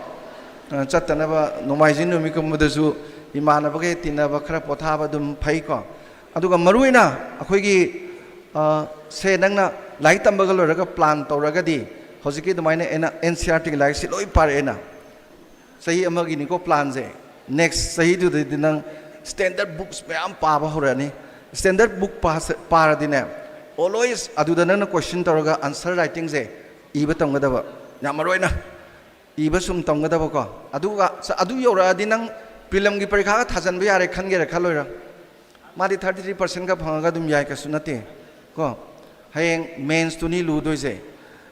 ꯑ, ꯆꯠꯇꯅꯕ ꯅꯣꯡꯃꯥꯏꯖꯤꯡ ꯅꯨꯃꯤꯠꯀꯨꯝꯕꯗꯁꯨ ꯏꯃꯥꯟꯅꯕꯈꯩ ꯇꯤꯟꯅꯕ, ꯈꯔ ꯄꯣꯊꯥꯕ ꯑꯗꯨꯝ ꯐꯩꯀꯣ꯫ ꯑꯗꯨꯒ ꯃꯔꯨꯑꯣꯏꯅ ꯑꯩꯈꯣꯏꯒꯤ, ꯑ, ꯁꯦ ꯅꯪꯅ ꯂꯥꯏꯔꯤꯛ ꯇꯝꯕꯒ ꯂꯣꯏꯔꯒ ꯄ꯭ꯂꯥꯟ ꯇꯧꯔꯒꯗꯤ ꯍꯧꯖꯤꯛꯀꯤ ꯑꯗꯨꯃꯥꯏꯅ ꯑꯩꯅ ꯑꯦꯟ ꯁꯤ ꯑꯥꯔ ꯇꯤꯒꯤ ꯂꯥꯏꯔꯤꯛꯁꯤ ꯂꯣꯏ ꯄꯥꯔꯛꯑꯦꯅ, ꯆꯍꯤ ꯑꯃꯒꯤꯅꯤꯀꯣ ꯄ꯭ꯂꯥꯟꯁꯦ꯫ ꯅꯦꯛꯁ ꯆꯍꯤꯗꯨꯗꯗꯤ ꯅꯪ ꯁ꯭ꯇꯦꯟꯗꯔꯠ ꯕꯨꯛꯁ ꯃꯌꯥꯝ ꯄꯥꯕ ꯍꯧꯔꯛꯑꯅꯤ꯫ ꯁ꯭ꯇꯦꯟꯗꯔꯠ ꯕꯨꯛ ꯄꯥꯔꯗꯤꯅꯦ, ꯑꯣꯜꯋꯦꯁ ꯑꯗꯨꯗ ꯅꯪꯅ ꯀꯣꯏꯁꯟ ꯇꯧꯔꯒ ꯑꯟꯁꯔ ꯔꯥꯏꯇꯤꯡꯁꯦ ꯏꯕ ꯇꯝꯒꯗꯕ, ꯌꯥꯝ ꯃꯔꯨ ꯑꯣꯏꯅ ꯏꯕ ꯁꯨꯝ ꯇꯝꯒꯗꯕꯀꯣ꯫ ꯑꯗꯨꯒ ꯁ-, ꯑꯗꯨ ꯌꯧꯔꯛꯑꯗꯤ ꯅꯪ ꯄ꯭ꯔꯤꯂꯝꯒꯤ ꯄꯔꯤꯈꯥꯒ ꯊꯥꯖꯟꯕ ꯌꯥꯔꯦ ꯈꯟꯒꯦꯔꯥ ꯈꯜꯂꯣꯏꯔꯥ? ꯃꯥꯗꯤ ꯊꯥꯔꯇꯤ ꯊ꯭ꯔꯤ ꯄꯥꯔꯁꯦꯟꯒ ꯐꯪꯉꯒ ꯑꯗꯨꯝ ꯌꯥꯏ, ꯀꯩꯁꯨ ꯅꯠꯇꯦ ꯀꯣ꯫ ꯍꯌꯦꯡ ꯃꯦꯟꯁꯇꯨꯅꯤ ꯂꯨꯗꯣꯏꯁꯦ꯫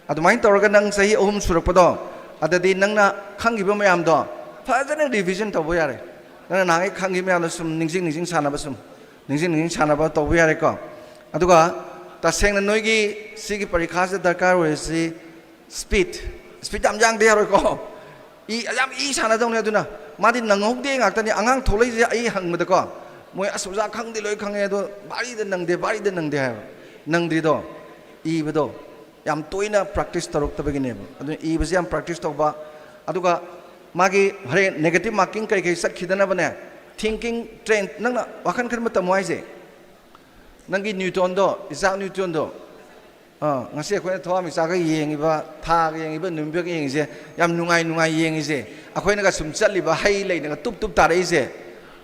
ꯑꯗꯨꯃꯥꯏꯅ ꯇꯧꯔꯒ ꯅꯪ ꯆꯍꯤ ꯑꯍꯨꯝ ꯁꯨꯔꯛꯄꯗꯣ, ꯑꯗꯗꯤ ꯅꯪꯅ ꯈꯪꯈꯤꯕ ꯃꯌꯥꯝꯗꯣ ꯐꯖꯅ ꯔꯤꯚꯤꯖꯟ ꯇꯧꯕ ꯌꯥꯔꯦ꯫ ꯅꯪꯅ ꯅꯍꯥꯟꯒꯩ ꯈꯪꯈꯤꯕ ꯃꯌꯥꯝꯗꯣ ꯁꯨꯝ ꯅꯤꯡꯁꯤꯡ ꯅꯤꯡꯁꯤꯡ ꯁꯥꯟꯅꯕ, ꯁꯨꯝ ꯅꯤꯡꯁꯤꯡ ꯅꯤꯡꯁꯤꯡ ꯁꯥꯟꯅꯕ ꯇꯧꯕ ꯌꯥꯔꯦꯀꯣ꯫ ꯑꯗꯨꯒ ꯇꯁꯦꯡꯅ ꯅꯣꯏꯒꯤ ꯁꯤꯒꯤ ꯄꯔꯤꯈꯥꯁꯤꯗ ꯗꯔꯀꯥꯔ ꯑꯣꯏꯔꯤꯁꯤ ꯁ꯭ꯄꯤꯠ꯫ ꯁ꯭ꯄꯤꯠ ꯌꯥꯝ ꯌꯥꯡꯗ ꯌꯥꯔꯣꯏꯀꯣ꯫ ꯏ, ꯌꯥꯝ ꯏ ꯁꯥꯟꯅꯗꯧꯅꯤ꯫ ꯑꯗꯨꯅ ꯃꯥꯗꯤ ꯅꯪꯍꯧꯗꯦ ꯉꯥꯛꯇꯅꯤ꯫ ꯑꯉꯥꯡ ꯊꯣꯛꯂꯛꯏꯁꯦ ꯑꯩ ꯍꯪꯕꯗꯀꯣ, ꯃꯣꯏ "ꯑꯁ ꯑꯣꯖꯥ, ꯈꯪꯗꯦ, ꯂꯣꯏ ꯈꯪꯉꯦ, ꯑꯗꯣ ꯚꯥꯔꯤꯗ ꯅꯪꯗꯦ, ꯚꯥꯔꯤꯗ ꯅꯪꯗꯦ" ꯍꯥꯏꯕ꯫ ꯅꯪꯗ꯭ꯔꯤꯗꯣ ꯏꯕꯗꯣ ꯌꯥꯝ ꯇꯣꯏꯅ ꯄ꯭ꯔꯦꯛꯇꯤꯁ ꯇꯧꯔꯛꯇꯕꯒꯤꯅꯦꯕ꯫ ꯑꯗꯨꯅ ꯏꯕꯁꯦ ꯌꯥꯝ ꯄ꯭ꯔꯦꯛꯇꯤꯁ ꯇꯧꯕ꯫ ꯑꯗꯨꯒ ꯃꯥꯒꯤ ꯍꯣꯔꯦꯟ ꯅꯦꯒꯦꯇꯤꯚ ꯃꯥꯔꯀꯤꯡ ꯀꯩ ꯀꯩ ꯆꯠꯈꯤꯗꯅꯕꯅꯦ, ꯊꯤꯡꯀꯤꯡ ꯇ꯭ꯔꯦꯟ, ꯅꯪꯅ ꯋꯥꯈꯜ ꯈꯟꯕ ꯇꯝꯃꯣ ꯍꯥꯏꯁꯦ꯫ ꯅꯪꯒꯤ ꯅ꯭ꯌꯨꯇꯣꯟꯗꯣ, ꯏꯁꯥꯛ ꯅ꯭ꯌꯨꯇꯣꯟꯗꯣ, ꯑꯥ, ꯉꯁꯤ ꯑꯩꯈꯣꯏꯅ ꯊꯋꯥꯟꯃꯤꯆꯥꯛꯀ ꯌꯦꯡꯉꯤꯕ, ꯊꯥꯒ ꯌꯦꯡꯉꯤꯕ, ꯅꯨꯃꯤꯠꯀ ꯌꯦꯡꯉꯤꯁꯦ, ꯌꯥꯝ ꯅꯨꯡꯉꯥꯏ ꯅꯨꯡꯉꯥꯏ ꯌꯦꯡꯉꯤꯁꯦ, ꯑꯩꯈꯣꯏꯅꯒ ꯁꯨꯝ ꯆꯠꯂꯤꯕ ꯍꯩ ꯂꯩꯅꯒ ꯇꯨꯞ ꯇꯨꯞ ꯇꯥꯔꯛꯏꯁꯦ,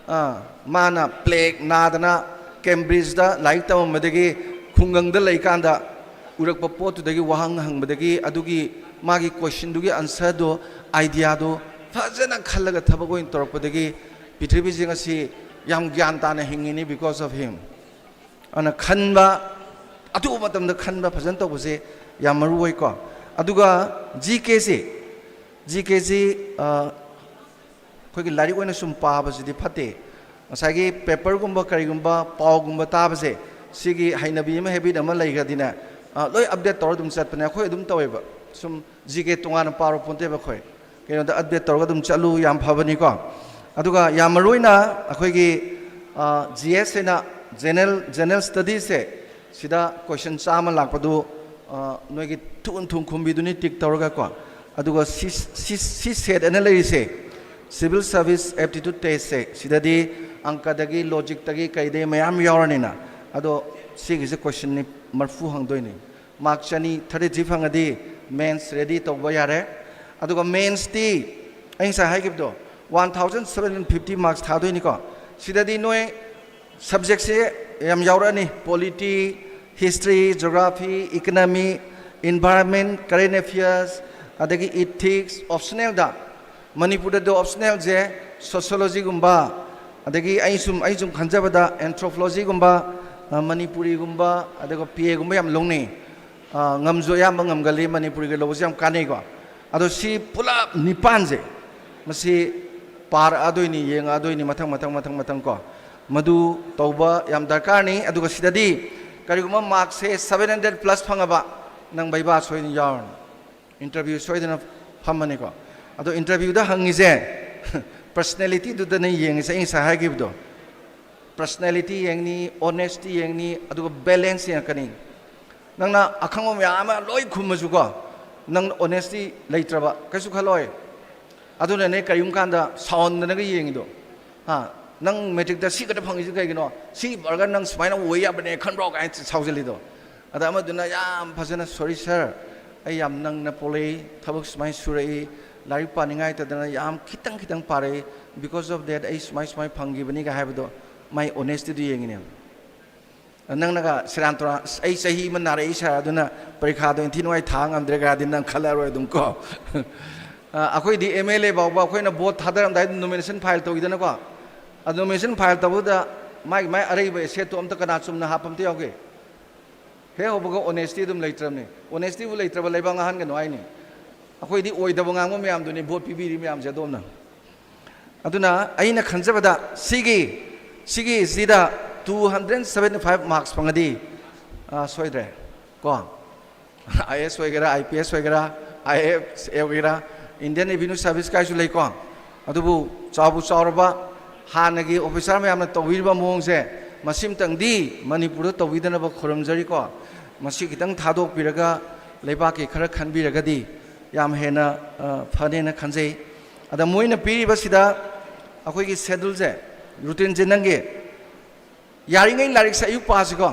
ꯑꯥ, ꯃꯥꯅ ꯄ꯭ꯂꯦꯛ ꯅꯥꯗꯅ ꯀꯦꯝꯕ꯭ꯔꯤꯖꯇ ꯂꯥꯏꯔꯤꯛ ꯇꯝꯃꯝꯕꯗꯒꯤ ꯈꯨꯡꯒꯪꯗ ꯂꯩꯀꯥꯟꯗ ꯎꯔꯛꯄ ꯄꯣꯠꯇꯨꯗꯒꯤ ꯋꯥꯍꯪ ꯍꯪꯕꯗꯒꯤ ꯑꯗꯨꯒꯤ ꯃꯥꯒꯤ ꯀꯣꯏꯁꯟꯗꯨꯒꯤ ꯑꯟꯁꯔꯗꯣ, ꯑꯥꯏꯗꯤꯌꯥꯗꯣ ꯐꯖꯅ ꯈꯜꯂꯒ ꯊꯕꯛ ꯑꯣꯏꯅ ꯇꯧꯔꯛꯄꯗꯒꯤ ꯄ꯭ꯔꯤꯊꯤꯕꯤꯁꯦ ꯉꯁꯤ ꯌꯥꯝ ꯒ꯭ꯌꯥꯟ ꯇꯥꯅ ꯍꯤꯡꯉꯤꯅꯤ, because of him꯫ ꯑꯗꯨꯅ ꯈꯟꯕ, ꯑꯊꯨꯕ ꯃꯇꯝꯗ ꯈꯟꯕ ꯐꯖꯅ ꯇꯧꯕꯁꯦ ꯌꯥꯝ ꯃꯔꯨ ꯑꯣꯏꯀꯣ꯫ ꯑꯗꯨꯒ ꯖꯤ ꯀꯦꯁꯤ, ꯖꯤ ꯀꯦꯁꯤ, ꯑ, ꯑꯩꯈꯣꯏꯒꯤ ꯂꯥꯏꯔꯤꯛ ꯑꯣꯏꯅ ꯁꯨꯝ ꯄꯥꯕꯁꯤꯗꯤ ꯐꯠꯇꯦ꯫ ꯉꯁꯥꯏꯒꯤ ꯄꯦꯄꯔꯒꯨꯝꯕ ꯀꯔꯤꯒꯨꯝꯕ ꯄꯥꯎꯒꯨꯝꯕ ꯇꯥꯕꯁꯦ, ꯁꯤꯒꯤ ꯍꯩꯅꯕꯤ ꯑꯃ, ꯍꯦꯕꯤꯠ ꯑꯃ ꯂꯩꯈ꯭ꯔꯗꯤꯅꯦ, ꯑ, ꯂꯣꯏ ꯑꯞꯗꯦꯠ ꯇꯧꯔ ꯑꯗꯨꯝ ꯆꯠꯄꯅꯦ꯫ ꯑꯩꯈꯣꯏ ꯑꯗꯨꯝ ꯇꯧꯋꯦꯕ꯫ ꯁꯨꯝ ꯖꯤ ꯀꯦ ꯇꯣꯉꯥꯟꯅ ꯄꯥꯔꯣ ꯄꯣꯟꯇꯦꯕ ꯑꯩꯈꯣꯏ꯫ ꯀꯩꯅꯣꯗ ꯑꯞꯗꯦꯠ ꯇꯧꯔꯒ ꯑꯗꯨꯝ ꯆꯠꯂꯨ, ꯌꯥꯝ ꯐꯕꯅꯤꯀꯣ꯫ ꯑꯗꯨꯒ ꯌꯥꯝ ꯃꯔꯨ ꯑꯣꯏꯅ ꯑꯩꯈꯣꯏꯒꯤ, ꯑ, ꯖꯤ ꯑꯦꯁ ꯍꯥꯏꯅ ꯖꯦꯅꯔꯦꯜ, ꯖꯦꯅꯔꯦꯜ ꯁ꯭ꯇꯗꯤꯁꯁꯦ, ꯁꯤꯗ ꯀꯣꯏꯁꯟ ꯆꯥꯝꯃ ꯂꯥꯛꯄꯗꯨ, ꯑ, ꯅꯣꯏꯒꯤ ꯊꯨꯅ ꯊꯨꯅ ꯈꯨꯝꯕꯤꯗꯨꯅꯤ ꯇꯤꯛ ꯇꯧꯔꯒꯀꯣ꯫ ꯑꯗꯨꯒ ꯁꯤ, ꯁꯤ, ꯁꯤ ꯁꯦꯠ ꯑꯅ ꯂꯩꯔꯤꯁꯦ, ꯁꯤꯚꯤꯜ ꯁꯥꯔꯚꯤꯁ ꯑꯦꯞꯇꯤꯇ꯭ꯌꯨꯠ ꯇꯦꯁꯁꯦ, ꯁꯤꯗꯗꯤ ꯑꯪꯀꯗꯒꯤ, ꯂꯣꯖꯤꯛꯇꯒꯤ, ꯀꯩꯗꯩ ꯃꯌꯥꯝ ꯌꯥꯎꯔꯅꯤꯅ꯫ ꯑꯗꯣ ꯁꯤꯒꯤꯁꯦ ꯀꯣꯏꯁꯟꯅꯤ ꯃꯔꯐꯨ ꯍꯪꯗꯣꯏꯅꯤ꯫ ꯃꯥꯔꯛ ꯆꯅꯤ, ꯊꯥꯔꯇꯤ ꯊ꯭ꯔꯤ ꯐꯪꯉꯗꯤ ꯃꯦꯟꯁ ꯔꯦꯗꯤ ꯇꯧꯕ ꯌꯥꯔꯦ꯫ ꯑꯗꯨꯒ ꯃꯦꯟꯁꯇꯤ ꯑꯩ ꯉꯁꯥꯏ ꯍꯥꯏꯈꯤꯕꯗꯣ, one thousand seven hundred fifty marks ꯊꯥꯗꯣꯏꯅꯤꯀꯣ꯫ ꯁꯤꯗꯗꯤ ꯅꯣꯏ ꯁꯕꯖꯦꯛꯁꯦ ꯌꯥꯝ ꯌꯥꯎꯔꯛꯑꯅꯤ: polity, history, geography, economy, environment, current affairs, ꯑꯗꯒꯤ ꯏꯊꯤꯛꯁ꯫ ꯑꯣꯞꯁꯅꯦꯜꯗ, ꯃꯅꯤꯄꯨꯔꯗꯗꯤ ꯑꯣꯞꯁꯅꯦꯜꯁꯦ ꯁꯣꯁꯤꯌꯣꯂꯣꯖꯤꯒꯨꯝꯕ, ꯑꯗꯒꯤ ꯑꯩ ꯁꯨꯝ, ꯑꯩ ꯁꯨꯝ ꯈꯟꯖꯕꯗ ꯑꯦꯟꯊ꯭ꯔꯣꯄꯣꯂꯣꯖꯤꯒꯨꯝꯕ, ꯑ, ꯃꯅꯤꯄꯨꯔꯤꯒꯨꯝꯕ, ꯑꯗꯨꯒ ꯄꯤ ꯑꯦꯒꯨꯝꯕ ꯌꯥꯝ ꯂꯧꯅꯩ꯫ ꯑ, ꯉꯝꯁꯨ ꯑꯌꯥꯝꯕ ꯉꯝꯒꯜꯂꯤ, ꯃꯅꯤꯄꯨꯔꯤꯒ ꯂꯧꯕꯁꯦ ꯌꯥꯝ ꯀꯥꯟꯅꯩꯀꯣ꯫ ꯑꯗꯣ ꯁꯤ ꯄꯨꯂꯞ ꯅꯤꯄꯥꯟꯁꯦ, ꯃꯁꯤ ꯄꯥꯔꯛꯑꯗꯣꯏꯅꯤ, ꯌꯦꯡꯉꯛꯑꯗꯣꯏꯅꯤ, ꯃꯊꯪ, ꯃꯊꯪ, ꯃꯊꯪ, ꯃꯊꯪ ꯀꯣ꯫ ꯃꯗꯨ ꯇꯧꯕ ꯌꯥꯝ ꯗꯔꯀꯥꯔꯅꯤ꯫ ꯑꯗꯨꯒ ꯁꯤꯗꯗꯤ ꯀꯔꯤꯒꯨꯝꯕ ꯃꯥꯔꯛꯁꯦ seven hundred plus ꯐꯪꯉꯕ, ꯅꯪ ꯕꯩꯕꯥ ꯁꯣꯏꯗꯅ ꯌꯥꯎꯔꯅꯤ, ꯏꯟꯇꯔꯚ꯭ꯌꯨ ꯁꯣꯏꯗꯅ ꯐꯝꯃꯅꯤꯀꯣ꯫ ꯑꯗꯣ ꯏꯟꯇꯔꯚ꯭ꯌꯨꯗ ꯍꯪꯉꯤꯁꯦ ꯄꯔꯁꯅꯦꯂꯤꯇꯤꯗꯨꯗꯅꯦ ꯌꯦꯡꯉꯤꯁꯦ, ꯑꯩ ꯉꯁꯥꯏ ꯍꯥꯏꯈꯤꯕꯗꯣ꯫ ꯄꯔꯁꯅꯦꯂꯤꯇꯤ ꯌꯦꯡꯅꯤ, ꯑꯣꯅꯦꯁꯇꯤ ꯌꯦꯡꯅꯤ, ꯑꯗꯨꯒ ꯕꯦꯂꯦꯟꯁ ꯌꯦꯡꯉꯛꯀꯅꯤ꯫ ꯅꯪꯅ ꯑꯈꯪꯕ ꯃꯌꯥꯝ ꯑꯃ ꯂꯣꯏ ꯈꯨꯝꯃꯁꯨꯀꯣ, ꯅꯪ ꯑꯣꯅꯦꯁꯇꯤ ꯂꯩꯇ꯭ꯔꯕ ꯀꯩꯁꯨ ꯈꯜꯂꯣꯏ꯫ ꯑꯗꯨꯅꯅꯦ ꯀꯔꯤꯒꯨꯝꯕ ꯀꯥꯟꯗ ꯁꯥꯎꯍꯟꯗꯅꯒ ꯌꯦꯡꯉꯤꯗꯣ꯫ ꯍꯥ? ꯅꯪ ꯃꯦꯇ꯭ꯔꯤꯛꯇ ꯁꯤ ꯈꯛꯇ ꯐꯪꯉꯤꯁꯤ ꯀꯩꯒꯤꯅꯣ? ꯁꯤ ꯐꯪꯉꯒ ꯅꯪ ꯁꯨꯃꯥꯏꯅ ꯑꯣꯏ ꯌꯥꯕꯅꯦ ꯈꯟꯕ꯭ꯔꯣ ꯀꯥꯏꯅ ꯁꯥꯎꯖꯜꯂꯤꯗꯣ꯫ ꯑꯗ ꯑꯃꯗꯨꯅ ꯌꯥꯝ ꯐꯖꯅ, "Sorry sir, ꯑꯩ ꯌꯥꯝ ꯅꯪꯅ ꯄꯣꯜꯂꯛꯏ, ꯊꯕꯛ ꯁꯨꯃꯥꯏꯅ ꯁꯨꯔꯛꯏ, ꯂꯥꯏꯔꯤꯛ ꯄꯥꯅꯤꯡꯉꯥꯏꯇꯗꯅ ꯌꯥꯝ ꯈꯤꯇꯪ ꯈꯤꯇꯪ ꯄꯥꯔꯛꯏ, because of that ꯑꯩ ꯁꯨꯃꯥꯏ ꯁꯨꯃꯥꯏ ꯐꯪꯈꯤꯕꯅꯤꯒ" ꯍꯥꯏꯕꯗꯣ, ꯃꯥꯏ ꯑꯣꯅꯦꯁꯇꯤꯗꯨ ꯌꯦꯡꯉꯤꯅꯦꯕ꯫ ꯅꯪꯅꯒ ꯁꯦꯔꯥꯟ ꯇꯨꯔꯥꯟ, "ꯑꯁ, ꯑꯩ ꯆꯍꯤ ꯑꯃ ꯅꯥꯔꯛꯏ ꯁꯥꯔ, ꯑꯗꯨꯅ ꯄꯔꯤꯈꯥꯗꯣ ꯏꯟꯊꯤ ꯅꯨꯡꯉꯥꯏ ꯊꯥ ꯉꯝꯗ꯭ꯔꯦ" ꯀꯥꯏꯗꯤ ꯅꯪ ꯈꯜꯂꯔꯣꯏ ꯑꯗꯨꯝ ꯀꯣ꯫ ꯑ, ꯑꯩꯈꯣꯏꯗꯤ ꯑꯦꯝ ꯑꯦꯜ ꯑꯦ ꯐꯥꯎꯕ ꯑꯩꯈꯣꯏꯅ ꯚꯣꯠ ꯊꯥꯗꯔꯝꯗꯥꯏꯗ ꯅꯣꯃꯤꯅꯦꯁꯟ ꯐꯥꯏꯜ ꯇꯧꯋꯤꯗꯅꯀꯣ꯫ ꯑꯗꯨ ꯅꯣꯃꯤꯅꯦꯁꯟ ꯐꯥꯏꯜ ꯇꯧꯕꯗ ꯃꯥꯒꯤ, ꯃꯥꯒꯤ ꯑꯔꯩꯕ ꯑꯦꯁꯦꯠꯇꯣ ꯑꯝꯇ ꯀꯅꯥ ꯆꯨꯝꯅ ꯍꯥꯞꯄ ꯑꯝꯇ ꯌꯥꯎꯒꯦ? ꯍꯦꯛ ꯍꯧꯕꯒ ꯑꯣꯅꯦꯁꯇꯤ ꯑꯗꯨꯝ ꯂꯩꯇ꯭ꯔꯕꯅꯤ꯫ ꯑꯣꯅꯦꯁꯇꯤꯕꯨ ꯂꯩꯇ꯭ꯔꯕ ꯂꯩꯕꯥꯛ ꯉꯥꯡꯍꯟꯒꯅꯨ ꯍꯥꯏꯅꯤ꯫ ꯑꯩꯈꯣꯏꯗꯤ ꯑꯣꯏꯗꯕ ꯉꯥꯡꯕ ꯃꯌꯥꯝꯗꯨꯅꯤ ꯚꯣꯠ ꯄꯤꯕꯤꯔꯤ ꯃꯌꯥꯝꯁꯦ ꯑꯗꯣꯝꯅ꯫ ꯑꯗꯨꯅ ꯑꯩꯅ ꯈꯟꯖꯕꯗ ꯁꯤꯒꯤ, ꯁꯤꯒꯤꯁꯤꯗ two hundred seventy five marks ꯐꯪꯉꯗꯤ, ꯑ, ꯁꯣꯏꯗ꯭ꯔꯦ ꯀꯣ꯫ ꯑꯥꯏ ꯑꯦꯁ ꯑꯣꯏꯒꯦꯔꯥ, ꯑꯥꯏ ꯄꯤ ꯑꯦꯁ ꯑꯣꯏꯒꯦꯔꯥ, ꯑꯥꯏ ꯑꯦꯐ ꯑꯦꯁ ꯑꯣꯏꯒꯦꯔꯥ, ꯏꯟꯗꯤꯌꯟ ꯔꯦꯚꯤꯅ꯭ꯌꯨ ꯁꯥꯔꯚꯤꯁ ꯀꯥꯏꯁꯨ ꯂꯩꯀꯣ꯫ ꯑꯗꯨꯕꯨ ꯆꯥꯎꯕꯨ ꯆꯥꯎꯔꯕ, ꯍꯥꯟꯅꯒꯤ ꯑꯣꯐꯤꯁꯥꯔ ꯃꯌꯥꯝꯅ ꯇꯧꯕꯤꯔꯤꯕ ꯃꯑꯣꯡꯁꯦ ꯃꯁꯤꯃꯇꯪꯗꯤ ꯃꯅꯤꯄꯨꯔꯗ ꯇꯧꯕꯤꯗꯅꯕ ꯈꯨꯔꯨꯝꯖꯔꯤꯀꯣ꯫ ꯃꯁꯤ ꯈꯤꯇꯪ ꯊꯥꯗꯣꯛꯄꯤꯔꯒ ꯂꯩꯕꯥꯛꯀꯤ ꯈꯔ ꯈꯟꯕꯤꯔꯒꯗꯤ ꯌꯥꯝ ꯍꯦꯟꯅ, ꯑ, ꯐꯅꯦꯅ ꯈꯟꯖꯩ꯫ ꯑꯗ ꯃꯣꯏꯅ ꯄꯤꯔꯤꯕꯁꯤꯗ ꯑꯩꯈꯣꯏꯒꯤ ꯁꯦꯗꯨꯜꯁꯦ, ꯔꯨꯇꯤꯟꯁꯦ ꯅꯪꯒꯤ ꯌꯥꯔꯤꯉꯩ ꯂꯥꯏꯔꯤꯛꯁꯦ ꯑꯌꯨꯛ ꯄꯥꯁꯤꯀꯣ꯫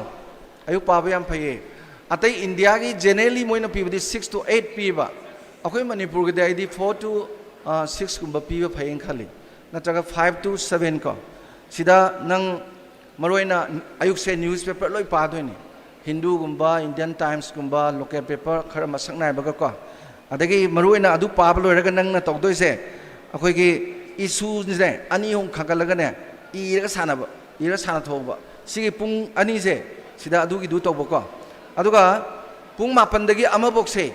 ꯑꯌꯨꯛ ꯄꯥꯕ ꯌꯥꯝ ꯐꯩꯌꯦ꯫ ꯑꯇꯩ ꯏꯟꯗꯤꯌꯥꯒꯤ generally ꯃꯣꯏꯅ ꯄꯤꯕꯗꯤ six to eight ꯄꯤꯕ꯫ ꯑꯩꯈꯣꯏ ꯃꯅꯤꯄꯨꯔꯒꯤꯗꯤ ꯑꯩꯗꯤ four to, ꯑ, six ꯀꯨꯝꯕ ꯄꯤꯕ ꯐꯩꯌꯦꯅ ꯈꯜꯂꯤ꯫ ꯅꯠꯇ꯭ꯔꯒ five to seven ꯀꯣ꯫ ꯁꯤꯗ ꯅꯪ ꯃꯔꯨꯑꯣꯏꯅ ꯑꯌꯨꯛꯁꯦ ꯅ꯭ꯌꯨꯁ ꯄꯦꯄꯔ ꯂꯣꯏ ꯄꯥꯗꯣꯏꯅꯤ꯫ ꯍꯤꯟꯗꯨꯒꯨꯝꯕ, ꯏꯟꯗꯤꯌꯟ ꯇꯥꯏꯝꯁꯀꯨꯝꯕ, ꯂꯣꯀꯦꯜ ꯄꯦꯄꯔ ꯈꯔ ꯃꯁꯛ ꯅꯥꯏꯕꯒꯀꯣ꯫ ꯑꯗꯒꯤ ꯃꯔꯨꯑꯣꯏꯅ ꯑꯗꯨ ꯄꯥꯕ ꯂꯣꯏꯔꯒ ꯅꯪꯅ ꯇꯧꯗꯣꯏꯁꯦ, ꯑꯩꯈꯣꯏꯒꯤ ꯏꯁꯨꯁꯦ ꯑꯅꯤ ꯑꯍꯨꯝ ꯈꯟꯒꯠꯂꯒꯅꯦ, ꯏꯔꯒ ꯁꯥꯟꯅꯕ, ꯏꯔꯒ ꯁꯥꯟꯅꯊꯣꯛꯑꯕ꯫ ꯁꯤꯒꯤ ꯄꯨꯡ ꯑꯅꯤꯁꯦ ꯁꯤꯗ ꯑꯗꯨꯒꯤꯗꯨ ꯇꯧꯕꯀꯣ꯫ ꯑꯗꯨꯒ ꯄꯨꯡ ꯃꯥꯄꯟꯗꯒꯤ ꯑꯃꯕꯣꯛꯁꯦ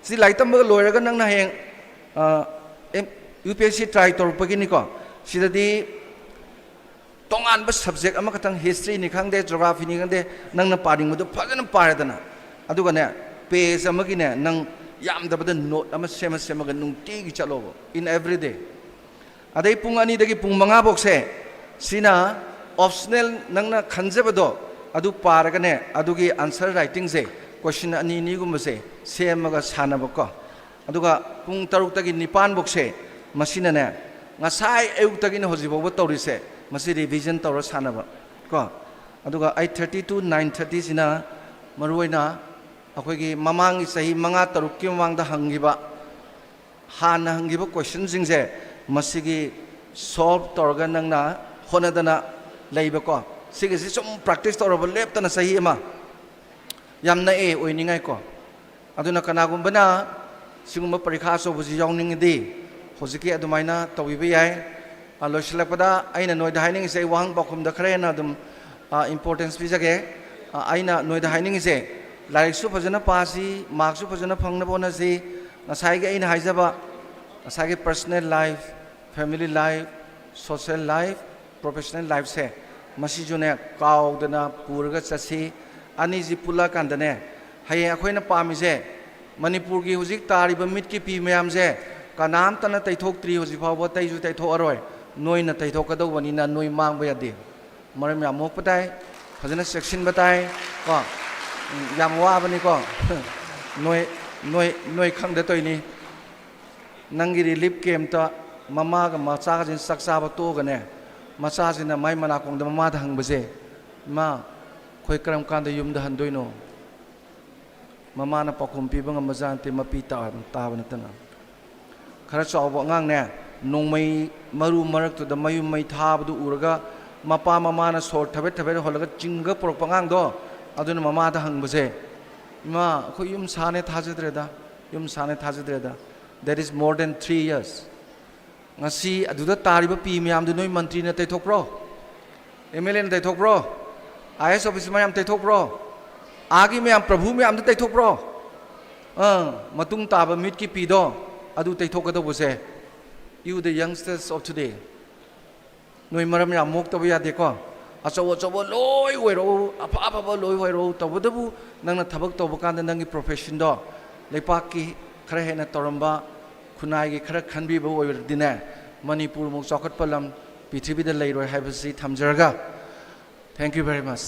ꯁꯤ ꯂꯥꯏꯔꯤꯛ ꯇꯝꯕꯒ ꯂꯣꯏꯔꯒ ꯅꯪꯅ ꯍꯌꯦꯡ U P S C try ꯇꯧꯔꯛꯄꯒꯤꯅꯤꯀꯣ꯫ ꯁꯤꯗꯗꯤ ꯇꯣꯉꯥꯟꯕ ꯁꯕꯖꯦꯛ ꯑꯃꯈꯛꯇꯪ, ꯍꯤꯁꯇ꯭ꯔꯤꯅꯤ ꯈꯪꯗꯦ, ꯖꯣꯒ꯭ꯔꯥꯐꯤꯅꯤ ꯈꯪꯗꯦ, ꯅꯪꯅ ꯄꯥꯅꯤꯡꯕꯗꯨ ꯐꯖꯅ ꯄꯥꯔꯦꯗꯅ, ꯑꯗꯨꯒꯅꯦ, ꯄꯦꯖ ꯑꯃꯒꯤꯅꯦ, ꯅꯪ ꯌꯥꯝꯗꯕꯗ ꯅꯣꯠ ꯑꯃ ꯁꯦꯝꯃ ꯁꯦꯝꯃꯒ ꯅꯨꯡꯇꯤꯒꯤ ꯆꯠꯂꯣꯕ, in every day꯫ ꯑꯗꯩ ꯄꯨꯡ ꯑꯅꯤꯗꯒꯤ ꯄꯨꯡ ꯃꯉꯥ ꯐꯥꯎꯁꯦ, ꯁꯤꯅ ꯑꯣꯞꯁꯅꯦꯜ, ꯅꯪꯅ ꯈꯟꯖꯕꯗꯣ ꯑꯗꯨ ꯄꯥꯔꯒꯅꯦ, ꯑꯗꯨꯒꯤ ꯑꯟꯁꯔ ꯔꯥꯏꯇꯤꯡꯁꯦ, ꯀꯣꯏꯁꯟ ꯑꯅꯤ ꯑꯅꯤꯒꯨꯝꯕꯁꯦ ꯁꯦꯝꯃꯒ ꯁꯥꯟꯅꯕꯀꯣ꯫ ꯑꯗꯨꯒ ꯄꯨꯡ ꯇꯔꯨꯛꯇꯒꯤ ꯅꯤꯄꯥꯟ ꯐꯥꯎꯁꯦ, ꯃꯁꯤꯅꯅꯦ, ꯉꯁꯥꯏ ꯑꯌꯨꯛꯇꯒꯤꯅ ꯍꯧꯖꯤꯛ ꯐꯥꯎꯕ ꯇꯧꯔꯤꯁꯦ, ꯃꯁꯤ ꯔꯤꯚꯤꯖꯟ ꯇꯧꯔ ꯁꯥꯟꯅꯕ ꯀꯣ꯫ ꯑꯗꯨꯒ eight thirty to nine thirty ꯁꯤꯅ ꯃꯔꯨꯑꯣꯏꯅ ꯑꯩꯈꯣꯏꯒꯤ ꯃꯃꯥꯡꯒꯤ ꯆꯍꯤ ꯃꯉꯥ ꯇꯔꯨꯛꯀꯤ ꯃꯃꯥꯡꯗ ꯍꯪꯈꯤꯕ, ꯍꯥꯟꯅ ꯍꯪꯈꯤꯕ ꯀꯣꯏꯁꯟꯁꯤꯡꯁꯦ, ꯃꯁꯤꯒꯤ ꯁꯣꯜꯕ ꯇꯧꯔꯒ ꯅꯪꯅ ꯍꯣꯠꯅꯗꯅ ꯂꯩꯕꯀꯣ꯫ ꯁꯤꯒꯤꯁꯤ ꯁꯨꯝ ꯄ꯭ꯔꯦꯛꯇꯤꯁ ꯇꯧꯔꯕ ꯂꯦꯞꯇꯅ ꯆꯍꯤ ꯑꯃ, ꯌꯥꯝ ꯅꯛꯑꯦ ꯑꯣꯏꯅꯤꯡꯉꯥꯏꯀꯣ꯫ ꯑꯗꯨꯅ ꯀꯅꯥꯒꯨꯝꯕꯅ ꯁꯤꯒꯨꯝꯕ ꯄꯔꯤꯈꯥ ꯑꯆꯧꯕꯁꯤ ꯌꯥꯎꯅꯤꯡꯉꯗꯤ ꯍꯧꯖꯤꯛꯀꯤ ꯑꯗꯨꯃꯥꯏꯅ ꯇꯧꯕꯤꯕ ꯌꯥꯏ꯫ ꯑ, ꯂꯣꯏꯁꯤꯜꯂꯛꯄꯗ ꯑꯩꯅ ꯅꯣꯏꯗ ꯍꯥꯏꯅꯤꯡꯉꯤꯁꯦ, ꯑꯩ ꯋꯥꯍꯪ ꯄꯥꯎꯈꯨꯝꯗ ꯈꯔ ꯍꯦꯟꯅ ꯑꯗꯨꯝ, ꯑ, ꯏꯝꯄꯣꯔꯇꯦꯟꯁ ꯄꯤꯖꯒꯦ꯫ ꯑ, ꯑꯩꯅ ꯅꯣꯏꯗ ꯍꯥꯏꯅꯤꯡꯉꯤꯁꯦ, ꯂꯥꯏꯔꯤꯛꯁꯨ ꯐꯖꯅ ꯄꯥꯁꯤ, ꯃꯥꯔꯛꯁꯨ ꯐꯖꯅ ꯐꯪꯅꯕ ꯍꯣꯠꯅꯁꯤ꯫ ꯉꯁꯥꯏꯒꯤ ꯑꯩꯅ ꯍꯥꯏꯖꯕ, ꯉꯁꯥꯏꯒꯤ personal life, family life, social life, professional ꯂꯥꯏꯐꯁꯦ, ꯃꯁꯤꯁꯨꯅꯦ, ꯀꯥꯎꯗꯅ ꯄꯨꯔꯒ ꯆꯠꯁꯤ꯫ ꯑꯅꯤꯁꯤ ꯄꯨꯜꯂꯛꯑꯀꯥꯟꯗꯅꯦ, ꯍꯌꯦꯡ ꯑꯩꯈꯣꯏꯅ ꯄꯥꯝꯃꯤꯁꯦ, ꯃꯅꯤꯄꯨꯔꯒꯤ ꯍꯧꯖꯤꯛ ꯇꯥꯔꯤꯕ ꯃꯤꯠꯀꯤ ꯄꯤ ꯃꯌꯥꯝꯁꯦ ꯀꯅꯥꯝꯇꯅ ꯇꯩꯊꯣꯛꯇ꯭ꯔꯤ, ꯍꯧꯖꯤꯛ ꯐꯥꯎꯕ ꯇꯩꯁꯨ ꯇꯩꯊꯣꯛꯑꯔꯣꯏ꯫ ꯅꯣꯏꯅ ꯇꯩꯊꯣꯛꯀꯗꯧꯕꯅꯤꯅ ꯅꯣꯏ ꯃꯥꯡꯕ ꯌꯥꯗꯦ꯫ ꯃꯔꯝ ꯌꯥꯝ ꯃꯣꯛꯄ ꯇꯥꯏ, ꯐꯖꯅ ꯆꯦꯛꯁꯤꯟꯕ ꯇꯥꯏ ꯀꯣ꯫ ꯎꯝ, ꯌꯥꯝ ꯋꯥꯕꯅꯤꯀꯣ꯫ ꯅꯣꯏ, ꯅꯣꯏ, ꯅꯣꯏ ꯈꯪꯗ ꯇꯧꯔꯤꯅꯤ꯫ ꯅꯪꯒꯤ ꯔꯤꯂꯤꯐ ꯀꯦꯝꯞꯇ ꯃꯃꯥꯒ ꯃꯆꯥꯒꯁꯤꯅ ꯆꯥꯛ ꯆꯥꯕ ꯇꯣꯛꯑꯒꯅꯦ, ꯃꯆꯥꯁꯤꯅ ꯃꯥꯏ ꯃꯅꯥꯀꯣꯡꯗ ꯃꯃꯥꯗ ꯍꯪꯕꯁꯦ, "ꯏꯃꯥ, ꯑꯩꯈꯣꯏ ꯀꯔꯝ ꯀꯥꯟꯗ ꯌꯨꯝꯗ ꯍꯟꯗꯣꯏꯅꯣ?" ꯃꯃꯥꯅ ꯄꯥꯎꯈꯨꯝ ꯄꯤꯕ ꯉꯝꯕꯖꯥꯠ ꯅꯠꯇꯦ, ꯃꯄꯤ ꯇꯥ-, ꯇꯥꯕ ꯅꯠꯇꯅ꯫ ꯈꯔ ꯆꯥꯎꯕ ꯑꯉꯥꯡꯅꯦ, ꯅꯣꯡꯃꯩ ꯃꯔꯨ ꯃꯔꯛꯇꯨꯗ ꯃꯌꯨꯝ ꯃꯩ ꯊꯥꯕꯗꯨ ꯎꯔꯒ ꯃꯄꯥ ꯃꯃꯥꯅ ꯁꯣꯔ ꯊꯕꯦꯠ ꯊꯕꯦꯠ ꯍꯣꯜꯂꯒ ꯆꯤꯡꯒ ꯄꯨꯔꯛꯄ ꯑꯉꯥꯡꯗꯣ, ꯑꯗꯨꯅ ꯃꯃꯥꯗ ꯍꯪꯕꯁꯦ, "ꯏꯃꯥ, ꯑꯩꯈꯣꯏ ꯌꯨꯝ ꯁꯥꯅꯦ ꯊꯥꯖꯗ꯭ꯔꯦꯗ, ꯌꯨꯝ ꯁꯥꯅꯦ ꯊꯥꯖꯗ꯭ꯔꯦꯗ꯫ That is more than three years." ꯉꯁꯤ ꯑꯗꯨꯗ ꯇꯥꯔꯤꯕ ꯄꯤ ꯃꯌꯥꯝꯗꯨ ꯅꯣꯏ ꯃꯟꯇ꯭ꯔꯤꯅ ꯇꯩꯊꯣꯛꯄ꯭ꯔꯣ? ꯑꯦꯝ ꯑꯦꯜ ꯑꯦꯅ ꯇꯩꯊꯣꯛꯄ꯭ꯔꯣ? ꯑꯥꯏ ꯑꯦꯁ ꯑꯣꯐꯤꯁꯔ ꯃꯌꯥꯝ ꯇꯩꯊꯣꯛꯄ꯭ꯔꯣ? ꯑꯥꯒꯤ ꯃꯌꯥꯝ ꯄ꯭ꯔꯚꯨ ꯃꯌꯥꯝꯗ ꯇꯩꯊꯣꯛꯄ꯭ꯔꯣ? ꯑꯥ, ꯃꯇꯨꯡ ꯇꯥꯕ ꯃꯤꯠꯀꯤ ꯄꯤꯗꯣ, ꯑꯗꯨ ꯇꯩꯊꯣꯛꯀꯗꯧꯕꯁꯦ, you the youngsters of today, ꯅꯣꯏ ꯃꯔꯝ ꯌꯥꯝ ꯃꯣꯛꯇꯕ ꯌꯥꯗꯦꯀꯣ꯫ ꯑꯆꯧ ꯑꯆꯧꯕ ꯂꯣꯏ ꯑꯣꯏꯔꯛꯎ, ꯑꯐ ꯑꯐꯕ ꯂꯣꯏ ꯑꯣꯏꯔꯛꯎ꯫ ꯇꯧꯕꯇꯕꯨ ꯅꯪꯅ ꯊꯕꯛ ꯇꯧꯕ ꯀꯥꯟꯗ ꯅꯪꯒꯤ professionꯗꯣ ꯂꯩꯄꯥꯛꯀꯤ ꯈꯔ ꯍꯦꯟꯅ ꯇꯧꯔꯝꯕ, ꯈꯨꯟꯅꯥꯏꯒꯤ ꯈꯔ ꯈꯟꯕꯤꯕ ꯑꯣꯏꯔꯗꯤꯅꯦ, ꯃꯅꯤꯄꯨꯔꯃꯨꯛ ꯆꯥꯎꯈꯠꯄ ꯂꯝ ꯄ꯭ꯔꯤꯊꯤꯕꯤꯗ ꯂꯩꯔꯣꯏ ꯍꯥꯏꯕꯁꯤ ꯊꯝꯖꯔꯒ, thank you very much꯫